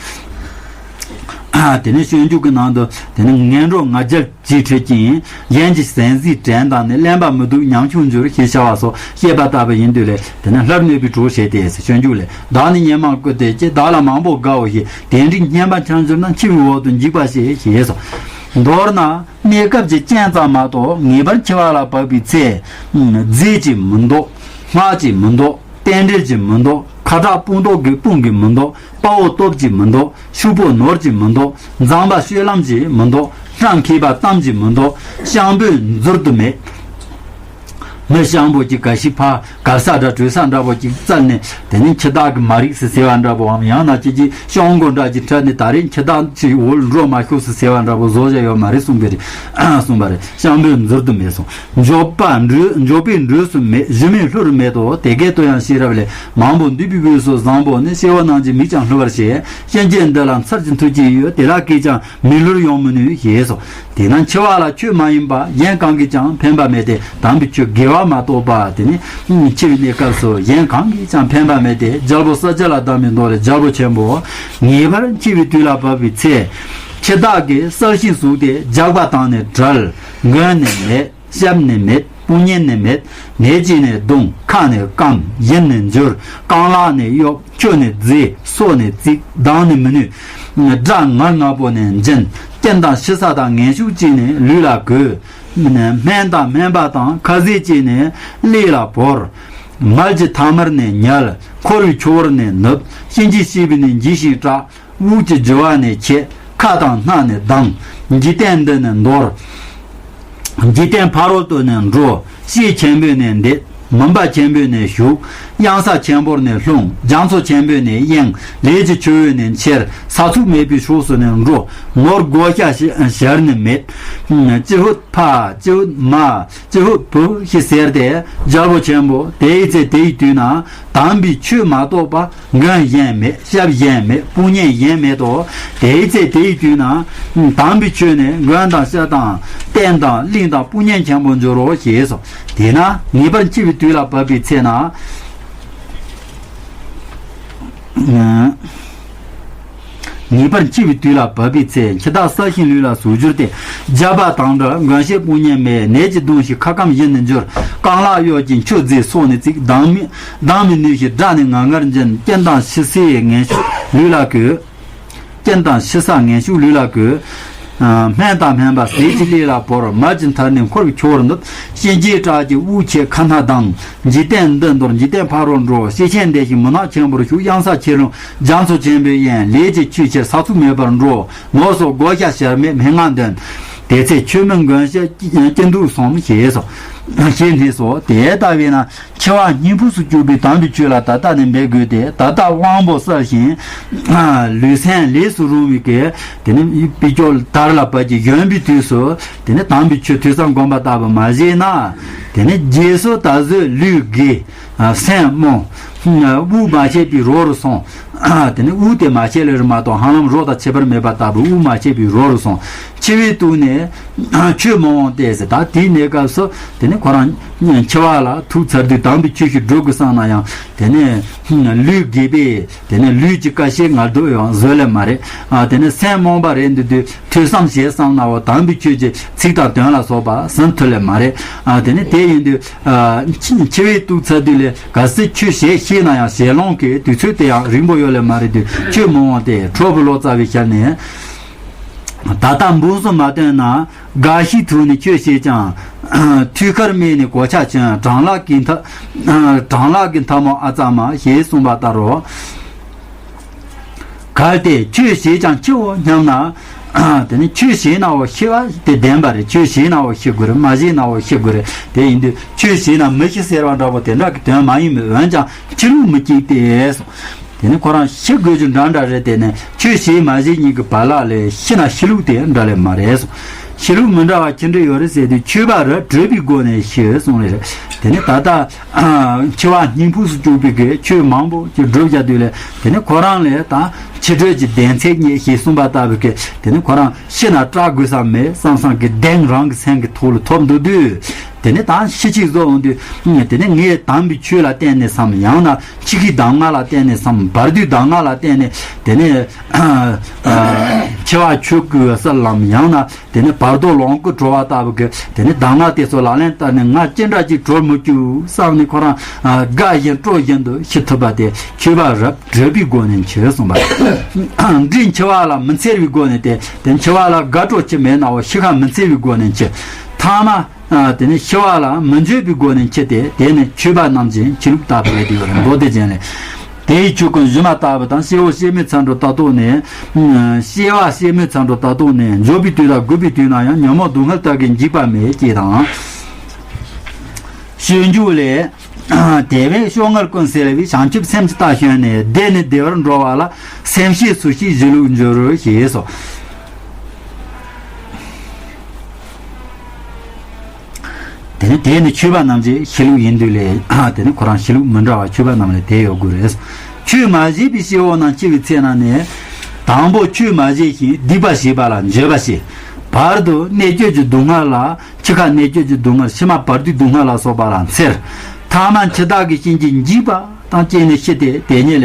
དེ་ནས་སྤྱོད་འཇུག་གི་ནང་དུ་དེ་ནི་ངན་འགྲོ་ང་རྒྱལ་གྱིས་ཁྲིད་ཅིང་། གཞན་གྱི་ཟན་ཟིག་དྲན་དང་ནི། གླེན་པ་མི་སྡུག་ཉམ་ཆུང་འགྱུར་ཞེས་བྱ་བ་སོགས་བཤད་པ་ལྟ་བུ་ཡིན་དུས་ལས། དེ་ནི་སླར་གནོད་པའི་གྲོགས་བྱེད་དེ། སྤྱོད་འཇུག་ལས། བདག་ནི་སྙན་མང་བཀོད་དེ་སྐྱེ། བདག་ལ་མང་པོ་དགའ་བོ་ཞེས། དེ་འདྲའི་སྙན་པ་འཆང་གྱུར་ན། འཆི་བའི་འོག་ཏུ་འཇིགས་པ་སྐྱེ་ཞེས་སོ། མདོར་ན་གནས་སྐབས་ཀྱི་རྐྱེན་ཙམ་མ་གཏོགས་ངེས་པར་འཆི་བ་ལ་བབས་པའི་ཚེ། རྫས་ཀྱིས་མི་འདོགས། སྔགས་ཀྱིས་མི་འདོགས། རྟེན་འབྲེལ་གྱིས་མི་འདོགས། ཁ་དྲག་སྤངས་རྟོགས་ཀྱི་དཔུང་གིས་མི་འདོགས། དཔའ་བོ་སྟོབས་ཀྱིས་མི་འདོགས། ཕྱུག་པོ་ནོར་གྱིས་མི་འདོགས། མཛངས་པ་སྤྱོད་ལམ་གྱིས་མི་འདོགས། སྤྲང་མཁས་པ་གཏམ་གྱིས་མི་འདོགས། ཤམ་བུས་འཛུལ་དུ་མེད། མི་ཤམ་བུ་གཅིག་ག་ཤི་ཕ་གར་ས་འདྲ་བྲོས་ས་འདྲ་བོ་གཅིག་བཙལ་ནས། དེ་ནས་འཆི་བདག་གི་མ་རིག་སི་ཟེར་བ་འདྲ་བོའམ། ཡང་ན་ཅི་ཅི་ཤོང་མགོ་འདྲ་གཅིག་ཁྲིད་ནས་ད་རེས་འཆི་བདག་ཅིག་འོག་འགྲོ་མ་ཤོག་སི་ཟེར་བ་འདྲ་བོ་བཟོ་བྱ་ཡོད་མ་རེད་གསུངས་པ་རེད། གསུངས་པ་རེད། ཤམ་བུས་འཛུལ་དུ་མེད་གསུངས། མགྱོགས་པ་འགྲོས། མགྱོགས་པས་འགྲོས་སུ་མེད། ཞུམ་མེད་ལྷུར་མེད་དོ། དེ་སྐད་དུ་ཡང་ཤེས་རབ་ལས། མང་པོ་འདུས་པའི་དབུས་སུ་བཟང་པོ་ནི། སྐྱེ་བོ་རྣམས་ཀྱི་མིག་ཀྱང་བསླུ་བར་བྱེད། གཤིན་རྗེ་འདི་ལ་མཚར་གྱི་མཐུ་ཅི་ཡོད། དེ་དག་གིས་ཀྱང་མི་བསླུར་ཡོང་མི་ནུས་ཞེས་སོ། དེས་ན་འཆི་བ་ལ་ཆོས་མ་ཡིན་པ་གཞན་གང་གིས་ཀྱང་ཕན་པ་མེད་དེ། དམ་པའི་ཆོས་དགེ་བ་མ་གཏོགས་པ། དེ་ནི་འཆི་བའི་གནས་སྐབས་སུ་གཞན་གང་གིས་ཀྱང་ཕན་པ་མེད་དེ། རྒྱལ་པོ་ས་སྐྱ་ལ་གདམས་པའི་མདོ་ལས། རྒྱལ་པོ་ཆེན་པོ། ངེས་པར་འཆི་བའི་དུས་ལ་བབ་པའི་ཚེ། འཆི་བདག་གིས་གསལ་ཤིང་གཟུགས་དེ་རྒྱགས་པ་བཏང་ནས་བྲལ། མགོན་ནི་མེད། སྐྱབས་ནི་མེད། དཔུང་གཉེན་ནི་མེད། ནད་ཀྱིས་ནི་གདུང་། ཁ་ནི་སྐམ། ཡིད་ནི་འགྱུར། རྐང་ལག་ནི་གཡོབ། ཁྱོ་ནི་བརྫི། སོ་ནི་བརྩིག། ལྡང་ནི་མི་ནུས། དགྲ་ངར་ངར་པོ་ནི་འབྱིན། རྐྱེན་དང་ཞི་ས་དང་ངན་ཤུགས་ཀྱིས་ནི་ལུས་ལ་གོས། སྨན་དང་སྨན་པ་དང་ཁ་ཟས་ཀྱིས་ནི་ལུས་ལ་བོར། མལ་གྱི་ཐ་མར་ནི་ཉལ། འཁོར་བའི་ཆུ་བུར་ནི་ནུབ། གཤིན་རྗེའི་སྲིད་པས་ནི་འཇིགས་ཤིང་སྐྲག། དབུགས་ཀྱི་རྒྱུ་བ་ནི་ཆད། ཁ་དང་སྣ་ནི་ལྡང་། འཇིག་རྟེན་འདི་ནི་འདོར། འཇིག་རྟེན་ཕ་རོལ་ཏུ་ནི་འགྲོ། བཤེས་ཆེན་པོས་ནི་འདེད། མུན་པ་ཆེན་པོས་ནི་ཞུགས། གཡང་ས་ཆེན་པོར་ནི་ལྷུང་། རྒྱ་མཚོ་ཆེན་པོས་ནི་གཡེང་། ལས་ཀྱི་ཆུ་བོས་ནི་འཁྱེར། ས་ཚུགས་མེད་པའི་ཕྱོགས་སུ་ནི་འགྲོ། ནོར་བགོ་བཤའ་ཞར་ནི་མེད། ཅི་ཧུད་ཕ། ཅི་ཧུད་མ། ཅི་ཧུད་བུ་ཞེས་ཟེར་ཏེ། རྒྱལ་པོ་ཆེན་པོ། དེའི་ཚེ་དེའི་དུས་ན་དམ་པའི་ཆོས་མ་གཏོགས་པ་མགོན་གཞན་མེད། སྐྱབས་གཞན་མེད། དཔུང་གཉེན་གཞན་མེད་དོ། དེའི་ཚེ་དེའི་དུས་ན་དམ་པའི་ཆོས་ནི་མགོན་དང་སྐྱབས་དང་རྟེན་དང་གླིང་དང་དཔུང་གཉེན་ཆེན་པོར་འགྱུར་རོ་ཞེས་སོ། དེས་ན་ངེས་པར་འཆི་བའི་དུས་ལ་བབ་པའི་ཚེ་ན། ངེས་པར་འཆི་བའི་དུས་ལ་བབ་པའི་ཚེ། འཆི་བདག་གསལ་ཞིང་ལུས་ལ་ཟུག་གྱུར་ཏེ། རྒྱལ་པོ་དང་འདྲ་མགོན་ཤེས་དཔུང་གཉེན་མེད། ནད་ཀྱིས་གདུངས་ཤིང་ཁ་སྐམ་ཡིད་ནི་འགྱུར། རྐང་ལག་གཡོ་ཅིང་མཆུ་མཛེས་སོ་ནི་ཚིག། ལྡང་མི་ལྡང་མི་ནུས་ཤིང་སྒྲ་ནི་ངར་ངར་འབྱིན། རྐྱེན་དང་འཆི་སའི་ངན་ཤུགས་ལུས་ལ་གོས། རྐྱེན་དང་འཆི་སའི་ངན་ཤུགས་ལུས་ལ་གོས། སྨན་དང་སྨན་པ་ཟས་ཀྱི་ལས་ལ་བོར། མལ་གྱི་མཐར་ནི་འཁོར་བའི་ཁྱོ་བོར་འདུད། གཤིན་རྗེའི་བྲག་གི་དབུས་ཁྱེད་ཁ་སྣ་ལྡང་། འཇིག་རྟེན་འདི་འདོར་འཇིག་རྟེན་ཕ་རོལ་འགྲོ། ཤེས་ཆེན་འདས་ཤིང་མུན་ནག་ཆེན་པོར་ཞུགས། གཡང་ས་ཆེ་རུང་རྒྱ་མཚོ་ཆེན་པོའི་དབྱིངས། ལས་ཀྱི་ཆུ་ཁྱེར་ས་ཚུགས་མེད་པར་འགྲོ། ནོར་སོགས་བགོ་བཤའ་བྱར་མེད་སྨྲེ་སྔགས་འདོན། དེ་ཚེ་ཁྱོད་མིན་མགོན་ཤེས་སྐྱིད་སྡུག་གསུམ་ཞེས་སོ། ཞེས་ནས་སོ། དེ་ལྟ་བས་ན། འཆི་བ་སྙིང་ཕུགས་སུ་བཅུག་པའི་དམ་པའི་ཆོས་ལ་ད་ལྟ་ནས་འབད་དགོས་ཏེ། ད་ལྟ་དབང་པོ་གསལ་ཞིང་། ལུས་སེམས་ལས་སུ་རུང་བའི་གི། དེ་ནི་དཔེ་ཀློག་དར་ལ་བབ་ཀྱི་གཞོན་པའི་དུས་སུ། དེ་ནི་དམ་པའི་ཆོས་ཐོས་བསམ་སྒོམ་པ་ལྟ་བུ་མ་བྱས་ན། དེ་ནི་རྗེས་སུ་ད་གཟོད་ལུས་རྒས། སེམས་རྨོངས། དབུགས་མ་ཆད་པའི་རོ་རུ་སོང་། དེ་ནི་དབུགས་དེ་མ་ཆད་ལེ་རུ་མ་གཏོགས་ཧ་ལམ་རོ་དང་ཁྱད་པར་མེད་པ་ལྟ་བུ་དབུགས་མ་ཆད་པའི་རོ་རུ་སོང་། འཆི་བའི་དུས་ནས་ཆོས་མི་འོང་སྟེ་ཟེར། ད་དེའི་གནས་སྐབས་སུ་དེ་ནི་ཁོ་རང་འཆི་བ་ལ་ཐུག་ཚར་དུས་དམ་པའི་ཆོས་ཤིག་སྒྲུབ་དགོས་བསམ་ན་ཡང་། དེ་ནི་ལུས་རྒས་པས་དེ་ནི་ལུས་ཀྱི་ཀ་ཤེད་ངར་དུ་ཡང་བཟོད་ལེ་མ་རེད། དེ་ནི་སེམས་རྨོངས་པ་རེད་འདུག་དུས་ཐོས་བསམ་བྱེད་བསམ་ནའོ་དམ་པའི་ཆོས་ཀྱི་ཚིག་དང་དོན་ལ་སོགས་པ་ཟིན་ཐུབ་ལེ་མ་རེད། དེ་ནི་དེ་ཡིན་དུས། འཆི་འཆི་བའི་དུས་ཚར་དུས་ལས་གལ་སྲིད་ཆོས་བྱེད་ཤེས་ན་ཡང་ཞལ་ལུང་གི་དུས་ཚོད་དེ་ཡང་རིང་པོ་ཡོད་ལེ་མ་རེད་དུས་ཆོས་མི་འོང་སྟེ་ཁྲོ་བོ་ལོ་ཙཱ་བའི་ཞལ་ནས། ད་ལྟ་འབུངས་སུ་མ་བཏོན་ན། འགའ་ཞིག་ཐུག་ནས་ཆོས་བྱེད་ཀྱང་། ཐུགས་ཁར་རྨས་ནས་གོ་ཆ་གྱོན། གྲང་ལྷགས་ཀྱི་མཐའ། གྲང་ལྷགས་ཀྱི་མཐའ་མོ་ཨ་ཙ་མ་ཞེས་གསུངས་པ་ལྟར་རོ། གལ་ཏེ་ཆོས་བྱེད་ཀྱང་འཆིའོ་སྙམ་ན། དེ་ནི་ཆོས་བྱེད་ནའོ་ཤི་བ་དེ་བདེན་པ་རེད། ཆོས་བྱེད་ནའོ་ཤི་དགོས་རེད། མ་བྱེད་ནའོ་ཤི་དགོས་རེད། དེ་ཡིན་དུས་ཆོས་བྱེད་ན་མི་ཤི་ཟེར་བ་འདྲ་པོ་དེ་འདྲ་གི་དོན་མ་ཡིན་མོད། འོན་ཀྱང་འཆི་ལུགས་མི་གཅིག་སྟེ། དེ་ནི་ཁོ་རང་ཤི་དགོས་རྒྱུ་འདྲ་འདྲ་རེད། དེ་ནི་ཆོས་བྱེད་མ་བྱེད་གཉིས་ཀྱི་བར་ལ་ལས་ཤི་ན་ཤི་ལུགས་དེ་འདྲ་ལས་མ་རེད་གསུངས། ཤི་ལུགས་མི་འདྲ་བ་ཅི་འདྲ་ཡོད་རེད་ཟེར་དུས་མཆོད་པ་རབ་སྒྲུབ་པའི་སྒོ་ནས་ཤི་གསུངས་ལེ་རེད། དེ་ནི་ད་ལྟ། འཆི་བ་སྙིང་ཕུགས་སུ་བཅུག་པའི་གི་ཆོས་མང་པོ་ཅིག་སྒྲུབ་བྱ་དུས་ལས་དེ་ནི་ཁོ་རང་ལས་དང་འཆི་བྲོད་ཀྱི་གདེང་ཚད་རྙེད་ཞེས་གསུངས་པ་ལྟ་བུའི་གི་དེ་ནི་ཁོ་རང་ཤི་ན་སྐྲག་དགོས་ས་མེད་བསམ་བསམ་གི་གདེང་རང་གི་སེམས་ཀྱི་ཐོག་ལ་ཐོབ་འདུག་དུས། དེ་ནི་ད་ཤི་ཅིག་བཟོ་འོང་དུས་དེ་ནི་ངས་དམ་པའི་ཆོས་ལ་བརྟེན་ནས་སམ། ཡང་ན་འཆི་ཁའི་གདམས་ངག་ལ་བརྟེན་ནས་སམ། བར་དོའི་གདམས་ངག་ལ་བརྟེན་ནས་དེ་ནི་འཆི་བ་ཆོས་སྐུའི་ས་ལམ། ཡང་ན། དེ་ནི་བར་དོ་ལོངས་སྐུ་གྲོལ་བ་ལྟ་བུ་གི་དེ་ནི་གདམས་ངག་དེ་ཚོ་ལག་ལེན་བསྟར་ནས་ང་ཅི་འདྲ་ཅིག་གྲོལ་མི་བཅུག་བསམ་ནས་ཁོ་རང་དགའ་བཞིན་སྤྲོ་བཞིན་དུ་ཤི་ཐུབ་པ་དེ་མཆོད་པ་རབ་སྒྲུབ་པའི་སྒོ་ནས་འཆི་གསུངས་པ། འདིས་འཆི་བ་ལ་མི་འཚེར་བའི་སྒོ་ནས་ཏེ། དེ་འཆི་བ་ལ་དགའ་སྤྲོ་ཅི་མེད་ནའོ་ཤི་ཁ་མི་འཚེར་བའི་སྒོ་ནས་འཆི། ཐ་མ། དེ་ནི་ཤི་བ་ལ་མི་འགྱོད་པའི་སྒོ་ནས་འཆི་སྟེ། དེ་ནི་མཆོད་པ་རྣམས་ཀྱི་འཆི་ལུགས་ལྟ་བུ་རེད། དེ་བར་མདོ་སྡེ་རྒྱན་ལས། དེའི་ཆོས་ཀུན་གཞི་མ་ལྟ་བུ་དང་། སྐྱེ་བོ་སྐྱེ་མེད་ཚ་འགྲོ་ལྟ་རྟོག་ནས། སྐྱེ་བ་སྐྱེ་མེད་ཚ་འགྲོ་ལྟ་རྟོག་ནས། འགྱོད་པའི་དུས་དང་རྒུད་པའི་དུས་ན་ཡང་། ཉོན་མོངས་སྡུག་བསྔལ་དག་གིས་འཇིགས་པ་མེད་ཅེས་དང་། སྤྱོད་འཇུག་ལས། དེ་བས་སྐྱོ་ངལ་ཀུན་སེལ་བའི། བྱང་ཆུབ་སེམས་ཀྱི་རྟ་ཞོན་ནས། བདེ་ནས་བདེ་བར་འགྲོ་བ་ལ། སེམས་ཤེས་ཚུལ་ཤེས་གཞི་ལུགས་འགྱུར་ཞེས་སོ། དེ་ནི་དེ་ནི་མཆོད་པ་རྣམས་ཀྱི་ཤི་ལུགས་ཡིན་དུས་ལས། དེ་ནི་ཁོ་རང་ཤི་ལུགས་མི་འདྲ་བ་མཆོད་པ་རྣམས་ལས་དེ་ཡོད་དགོས་རེད། ཆོས་མ་བྱས་པའི་སྐྱེ་བོ་རྣམས་འཆི་བའི་ཚེ་ན་ནི། དང་པོ་ཆོས་མ་བྱས་ཤིང་སྡིག་པ་བྱས་པ་ལ་འགྱོད་པ་སྐྱེ། བར་དུ་གནད་གཅོད་ཀྱི་སྡུག་བསྔལ་ལ། འཆི་ཁ་གནད་གཅོད་ཀྱི་སྡུག་བསྔལ། ཕྱི་མ་བར་དོའི་སྡུག་བསྔལ་ལ་སོགས་པ་ལ་འཚེར། ཐ་མ་འཆི་བདག་གི་གཤིན་རྗེས་འཇིགས་པ་དང་བཅས་ནས་ཤི་སྟེ། དེ་ཉིད་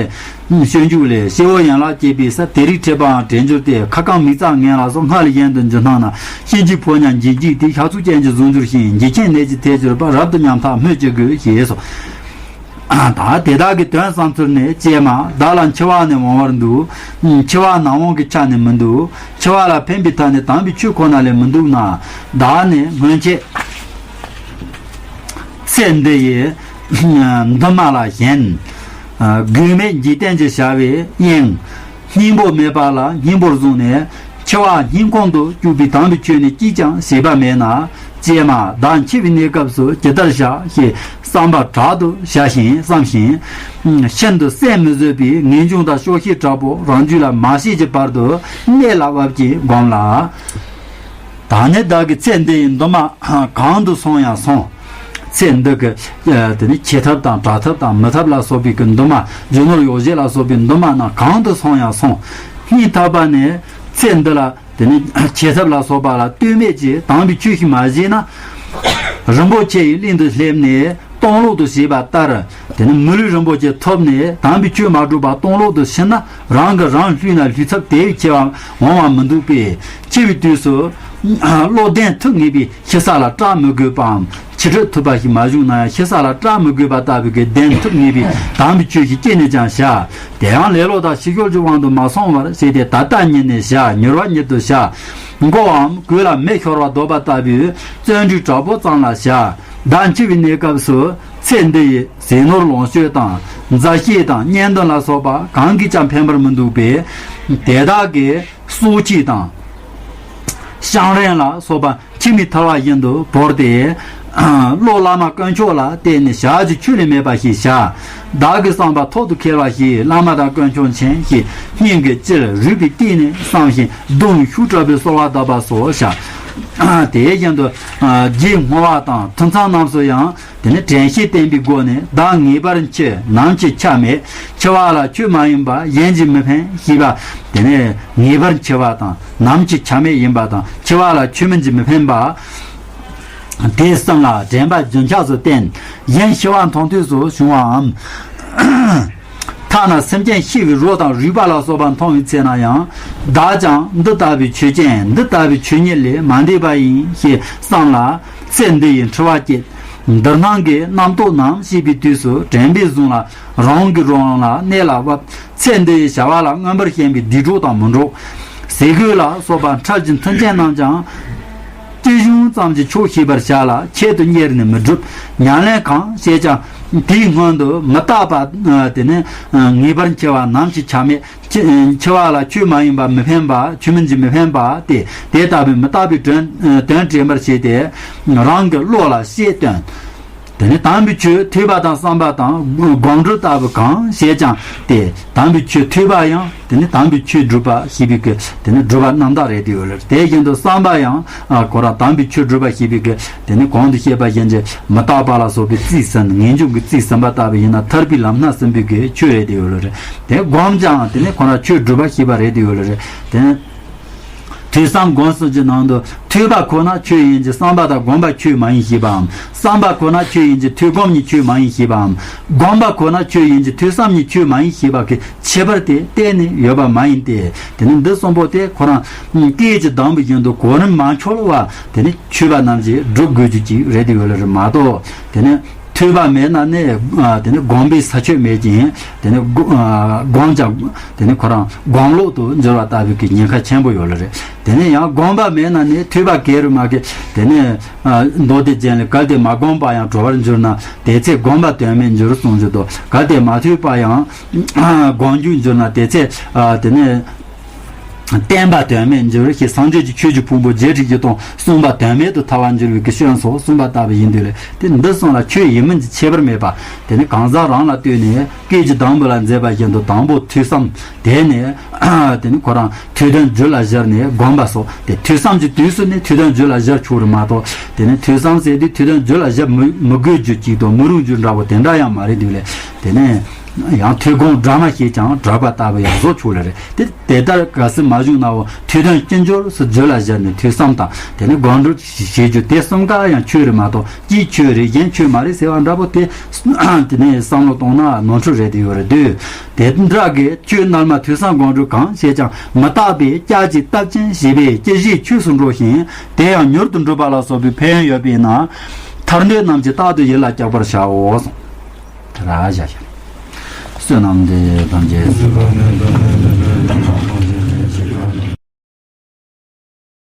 ལས། སྤྱོད་འཇུག་ལས། སྐྱེ་བོ་ཡན་ལག་བཅད་པའི་ས། དེ་རིགས་ཁྲོས་པའང་བྲལ་འགྱུར་ཏེ། ཁ་སྐམ་མིག་རྩ་ངན་ལ་སོགས། སྔར་ལས་གཞན་དུ་འགྱུར་སྣང་ན། གཤིན་རྗེའི་ཕོ་ཉ་འཇིགས་འཇིགས་ཏེ། ཤ་ཚུགས་ཅན་གྱི་གཟུགས་འགྱུར་ཞིང་། འཇིགས་ཆེན་ནད་ཀྱི་མཐས་གྱུར་པ། རབ་ཏུ་ཉམ་ཐག་སྨོས་ཅི་དགོས་ཞེས་སོ། ད་དེ་དག་གི་དོན་བསམ་ཚུལ་ནི། ཀྱེ་མ། བདག་ལ་འཆི་བ་ནི་འོང་བར་འདུག་འཆི་བ་ནམ་འོང་གི་ཆ་ནི་མི་འདུག་འཆི་བ་ལ་ཕན་པའི་ཐབས་ནི་དམ་པའི་ཆོས་ཁོ་ན་ལས་མི་འདུག་ན། བདག་ནི་སྔོན་ཆད་ཚེ་འདི་ཡི་འདུན་མ་ལ་ཞེན། དགོས་མེད་འཇིག་རྟེན་གྱི་བྱ་བའི་གཡེང་། སྙིང་པོ་མེད་པ་ལ་སྙིང་པོར་བཟུང་ནས། འཆི་བ་སྙིང་ཁོང་དུ་བཅུག་པའི་དམ་པའི་ཆོས་ནི་གཅིག་ཀྱང་བྱེད་པ་མེད་ན། ཀྱེ་མ། བདག་འཆི་བའི་གནས་སྐབས་སུ་ཇི་ལྟར་བྱ་ཞེས་བསམ་པ་དྲག་ཏུ་བྱ་ཞིང་བསམ་ཞིང་། ཤིན་ཏུ་སེམས་མི་བཟོད་པའི་ངེས་འབྱུང་དང་སྐྱོ་ཤས་དྲག་པོ་རང་རྒྱུད་ལ་མ་སྐྱེས་ཀྱི་བར་དུ་གནད་ལ་བབ་ཅིང་བསྒོམས་ལ། ད་ནི་བདག་གིས་ཚེ་འདི་ཡི་འདུན་མ་གང་དུ་སོང་ཡང་སོང་། ཚེ་འདི་གི་དེ་ནི་བྱེད་ཐབས་དང་བྲལ་ཐབས་དང་མི་ཐབས་ལ་སོགས་པའི་གི་འདུན་མ། རྒྱུ་ནོར་ཡོ་བྱད་ལ་སོགས་པའི་འདུན་མ་རྣམས་གང་དུ་སོང་ཡང་སོང་། སྙིང་ཐག་པ་ནས་ཚེ་འདི་ལ་དེ་ནི་བྱེད་ཐབས་ལ་སོགས་པ་ལ་ལྟོས་མེད་ཀྱི་དམ་པའི་ཆོས་ཤིག་མ་བྱས་ན། རིན་པོ་ཆེ་ཡི་གླིང་དུ་སླེབས་ནས་སྟོང་ལོག་ཏུ་བྱས་པ་ལྟར། དེ་ནི་མི་ལུས་རིན་པོ་ཆེ་ཐོབ་ནས་དམ་པའི་ཆོས་མ་སྒྲུབ་པར་སྟོང་ལོག་ཏུ་ཕྱིན་ན། རང་གིས་རང་བསླུས་ན་བསླུས་ཚབ་དེ་བས་ཆེ་བ་འོང་བ་མི་འདུག་པས། འཆི་བའི་དུས་སུ་བློ་ལྡན་ཐུགས་ངེས་པས་ཤི་ས་ལ་སྐྲག་མི་དགོས་པའམ། འཆི་ཁྲོས་ཐུབ་པ་ཞིག་མ་བྱུང་ན་ཡང་ཤི་ས་ལ་སྐྲག་མི་དགོས་པ་ལྟ་བུའི་གི་ལྡན་ཐུབ་ངེས་པའི་དམ་པའི་ཆོས་ཤིག་བསྐྱེད་ནས་ཀྱང་བྱ། དེ་ཡང་ལེ་ལོ་དང་ཕྱི་བཤོལ་གྱི་དབང་དུ་མ་སོང་བར་བྱས་ཏེ། ད་ལྟ་ཉིད་ནས་བྱ། མྱུར་བ་ཉིད་དུ་བྱ། མགོའམ་གོས་ལ་མེ་ཤོར་བ་བཟློག་པ་ལྟ་བུའི་བརྩོན་འགྲུས་དྲག་པོ་ཙམ་ལ་བྱ། བདག་འཆི་བའི་གནས་སྐབས་སུ་ཚེ་འདི་ཡི་ཟས་ནོར་ལོངས་སྤྱོད་དང་མཛའ་བཤེས་དང་གཉེན་འདུན་ལ་སོགས་པ་གང་གིས་ཀྱང་ཕན་པར་མི་འདུག་པས། དེ་དག་གི་སྲོག་ཁྱི་དང་། ཤིང་རིན་ལ་སོགས་པ་འཆི་མེད་ཐལ་བ་བཞིན་དུ་བོར་ཏེ། བློ་བླ་མ་དཀོན་མཆོག་ལ་བརྟེན་ནས་བྱ་གཅིག་ཆོས་ལས་མེད་པ་ཞིག་བྱ། བདག་གི་བསམ་པ་ཐོག་ཏུ་འཁེལ་བ་ཞིག་བླ་མ་དང་དཀོན་མཆོག་མཁྱེན་ཞིང་སྙིང་གི་དཀྱིལ་རུས་པའི་གཏིང་ནས་བསམ་ཞིང་གདུང་ཤུགས་དྲག་པོས་གསོལ་བ་བཏབ་པ་སོགས་བྱ། དེ་བཞིན་དུ་རྗེ་བསྔོ་བ་དང་ཐུན་མཚམས་རྣམས་སུ་ཡང་དེ་ནི་དྲན་ཤེས་བསྟེན་པའི་སྒོ་ནས། བདག་ངེས་པར་འཆི་ནམ་འཆི་ཆ་མེད། འཆི་བ་ལ་ཆོས་མ་ཡིན་པ་གཞན་གྱིས་མི་ཕན་ཞེས་པ། དེ་ནི་ངེས་པར་འཆི་བ་དང་ནམ་འཆི་ཆ་མེད་ཡིན་པ་དང་། འཆི་བ་ལ་ཆོས་མིན་གྱིས་མི་ཕན་པ། དེ་གསུམ་ལ་དྲན་པ་རྒྱུན་ཆགས་སུ་བསྟེན། གཞན་ཤི་བ་མཐོང་དུས་སུ་བྱུང་བའམ། ཐ་ན་སེམས་ཅན་ཤི་བའི་རོ་དང་རུས་པ་ལ་སོགས་པ་མཐོང་བའི་ཚེ་ན་ཡང་། བདག་ཀྱང་འདི་ལྟ་བུའི་ཆོས་ཅན། འདི་ལྟ་བུའི་ཆོས་ཉིད་ལས་མ་འདས་པ་ཡིན་ཞེས་བསམ་ལ། ཚེ་འདི་ཡི་འཁྲི་བ་བསྐྱེད། འདིར་སྣང་གི་རྣམ་རྟོག་ནམ་ཞེས་པའི་དུས་སུ་དྲན་པས་བཟུང་ལ། རང་གིས་རང་ལ་གནད་ལ་བབ། ཚེ་འདི་ཡི་བྱ་བ་ལ་མངོན་པར་ཞེན་པའི་སྡིག་གྲོགས་དང་མི་འགྲོགས། ཟས་གོས་ལ་སོགས་པ་འཕྲལ་གྱི་མཐུན་རྐྱེན་རྣམས་ཀྱང་། ཅི་བྱུང་ཙམ་གྱིས་ཆོག་ཤེས་པར་བྱ་ལ། ཆེད་དུ་གཉེར་ནས་མི་སྒྲུབ། ཉམས་ལེན་གང་བྱེད་ཀྱང་དེའི་སྔོན་དུ་མི་རྟག་པ། དེ་ནི་ངེས་པར་འཆི་བ་ནམ་ཞིག་ཆ་མེད། འཆི་འཆི་བ་ལ་ཆོས་མ་ཡིན་པ་མི་ཕན་པ། ཆོས་མིན་གྱི་མི་ཕན་པ་སྟེ། དེ་ལྟ་བུའི་མི་རྟག་པའི་དོན་དོན་དྲན་པར་བྱས་ཏེ། རང་གི་བློ་ལ་ཤེས་སྟོན། དེ་ནི་དམ་པའི་ཆོས་ཐོས་པ་དང་བསམ་པ་དང་སྒོམ་སྒྲུབ་ལྟ་བུ་གང་བྱེད་ཀྱང་སྟེ། དམ་པའི་ཆོས་ཐོས་པ་ཡང་དེ་ནི་དམ་པའི་ཆོས་སྒྲུབ་པ་ཞེས་པའི་གི་དེ་ནི་སྒྲུབ་པ་རྣམ་དག་རེད་དེ་ཡོད་ལ། དེ་བཞིན་དུ་བསམ་པ་ཡང་ཁོ་རང་དམ་པའི་ཆོས་སྒྲུབ་པ་ཞེས་པའི་གི་དེ་ནི་གོང་དུ་བཤད་པ་བཞིན་གྱི་མི་རྟག་པ་ལ་སོགས་པའི་རྩིས་ཟིན། ངེས་འབྱུང་གི་རྩིས་ཟིན་པ་ལྟ་བུ་ཡིན་ན་ཐར་པའི་ལམ་སྣ་ཟིན་པའི་གི་ཆོས་རེད་དེ་ཡོད་ལ་རེད། དེ་སྒོམ་ཀྱང་དེ་ནི་ཁོ་རང་ཆོས་སྒྲུབ་པ་ཞེས་པ་རེད་དེ་ཡོད་ལ་རེད། དེ་ནི། ཐོས་བསམ་སྒོམ་གསུམ་གྱི་ནང་དུ་ཐོས་པ་ཁོ་ན་ཆོས་ཡིན་གྱི་བསམ་པ་དང་སྒོམ་པ་ཆོས་མ་ཡིན་ཞེས་པའམ། བསམ་པ་ཁོ་ན་ཆོས་ཡིན་གྱི་ཐོས་སྒོམ་གཉིས་ཆོས་མ་ཡིན་ཞེས་པའམ། སྒོམ་པ་ཁོ་ན་ཆོས་ཡིན་གྱི་ཐོས་བསམ་གཉིས་ཆོས་མ་ཡིན་ཞེས་པ་གི་ཁྱད་པར་དེ་གཏན་ནས་ཡོད་པ་མ་ཡིན་ཏེ། དེ་ནི་འདི་གསུམ་པོ་དེ་ཁོ་རང་སྐད་ཀྱི་གདངས་པ་བཞིན་དུ་གོ་རིམ་མ་འཆོལ་བར་དེ་ནི་ཆོས་པ་རྣམས་ཀྱིས་སྒྲུབ་དགོས་རྒྱུ་ཅིག་རེད་དེ་ཡོད་ལ་རེད་མ་གཏོགས། དེ་ནི། ཐོས་པ་མེད་ན་ནི་དེ་ནི་སྒོམ་པའི་ས་ཆོད་མེད་ཅིང་། དེ་ནི་སྒོམ་ཀྱང་དེ་ནི་ཁོ་རང་སྒོམ་ལོག་ཏུ་འགྱུར་བ་ལྟ་བུའི་གི་ཉེན་ཁ་ཆེན་པོ་ཡོད་ལ་རེད། དེ་ནི་ཡང་སྒོམ་པ་མེད་ན་ནི་ཐོས་པ་ག་རེ་མ་གི་དེ་ནི་མདོ་སྡེ་རྒྱན་ལས། གལ་ཏེ་མ་བསྒོམས་པ་ཡང་གྲོལ་བར་འགྱུར་ན། དེ་ཚེ་བསྒོམས་པ་དོན་མེད་འགྱུར་གསུངས་ཀྱི་འདུག་གལ་ཏེ་མ་ཐོས་པ་ཡང་སྒོམ་རྒྱུར་འགྱུར་ན། དེ་ཚེ་དེ་ནི། བསྟན་པ་དོན་མེད་འགྱུར་ཞེས། སངས་རྒྱས་ཀྱི་ཆོས་ཀྱི་ཕུང་པོ་བརྒྱད་ཁྲི་བཞི་སྟོང་གསུངས་པ་དོན་མེད་དུ་ཐལ་བར་འགྱུར་བའི་གི་སྐྱོན་སོགས་གསུངས་པ་ལྟ་བུ་ཡིན་དུས་ལས། དེ་འདི་གསུམ་ལ་ཆོས་ཡིན་མིན་གྱི་ཁྱད་པར་མེད་པ། དེ་ནི་གང་ཟག་རང་ལ་ལྟོས་ནས་སྐད་ཀྱི་གདངས་པ་ལ་མཛད་པ་བཞིན་དུ། དང་པོ་ཐོས་བསམ། དེ་ནས་དེ་ནི་ཁོ་རང་ཐོས་དོན་རྒྱུད་ལ་བཞག་ནས་སྒོམ་པ་སོགས་ཏེ། ཐོས་བསམ་གྱི་དུས་སུ་ནི་ཐོས་དོན་རྒྱུད་ལ་བཞག་ཆོག་རེད་མ་གཏོགས། དེ་ནི་ཐོས་བསམ་ཟེར་དུས་ཐོས་དོན་རྒྱུད་ལ་བཞག་མི་མི་དགོས་རྒྱུ་གཅིག་དང་མི་རུང་རྒྱུ་འདྲ་བོ་དེ་འདྲ་ཡང་མ་རེད་འདུག་ལས། དེ་ནས། ཡང་ཐོས་སྒོམ་སྦྲགས་མ་བྱས་ཀྱང་གྲགས་པ་ལྟ་བུ་ཡང་བཟོ་ཆོག་ལེ་རེད། དེ་དེ་ལྟར་གལ་སྲིད་མ་བྱུང་ནའོ། ཐོས་དོན་ཅི་འབྱོར་སུ་རྒྱུད་ལ་བཞག་ནས་ཐོས་བསམ་དང་དེ་ནས་སྒོམ་སྒྲུབ་བྱེད་རྒྱུ་དེ་གསུམ་ཀ་ཡང་ཆོས་རེད་མ་གཏོགས། གཅིག་ཆོས་རེད་གཞན་ཆོས་མ་རེད་ཟེར་བ་འདྲ་པོ་དེ། དེ་ནས་བསམ་བློ་གཏོང་ན་ནོར་འཁྲུལ་རེད་དེ་ཡོད་རེད་འདུག་དེ་འདྲ་གི་ཆོས་རྣལ་མ་ཐོས་བསམ་སྒོམ་སྒྲུབ་གང་བྱས་ཀྱང་མི་རྟག་པའི་སྐྱབས་ཀྱི་སྟབས་ཅན་ཞེས་པའི་སྐྱེ་གཞིའི་ཆོས་སུ་འགྲོ་ཞིང་། དེ་ཡང་མྱུར་དུ་འགྲུབ་པ་ལ་སོགས་པའི་ཕན་ཡོན་ཡོད་པས་ན། ཐར་འདོད་རྣམས་ཀྱིས་རྟག་ཏུ་ཡིད་ལ་བརྟག་པར་བྱའོ་གསུངས། དེ་ལ་བཞག་བཞག་བསོད་ནམས་འདི་ཡིས་ཐམས་ཅད་གཟིགས་པ་ཉིད་དོ།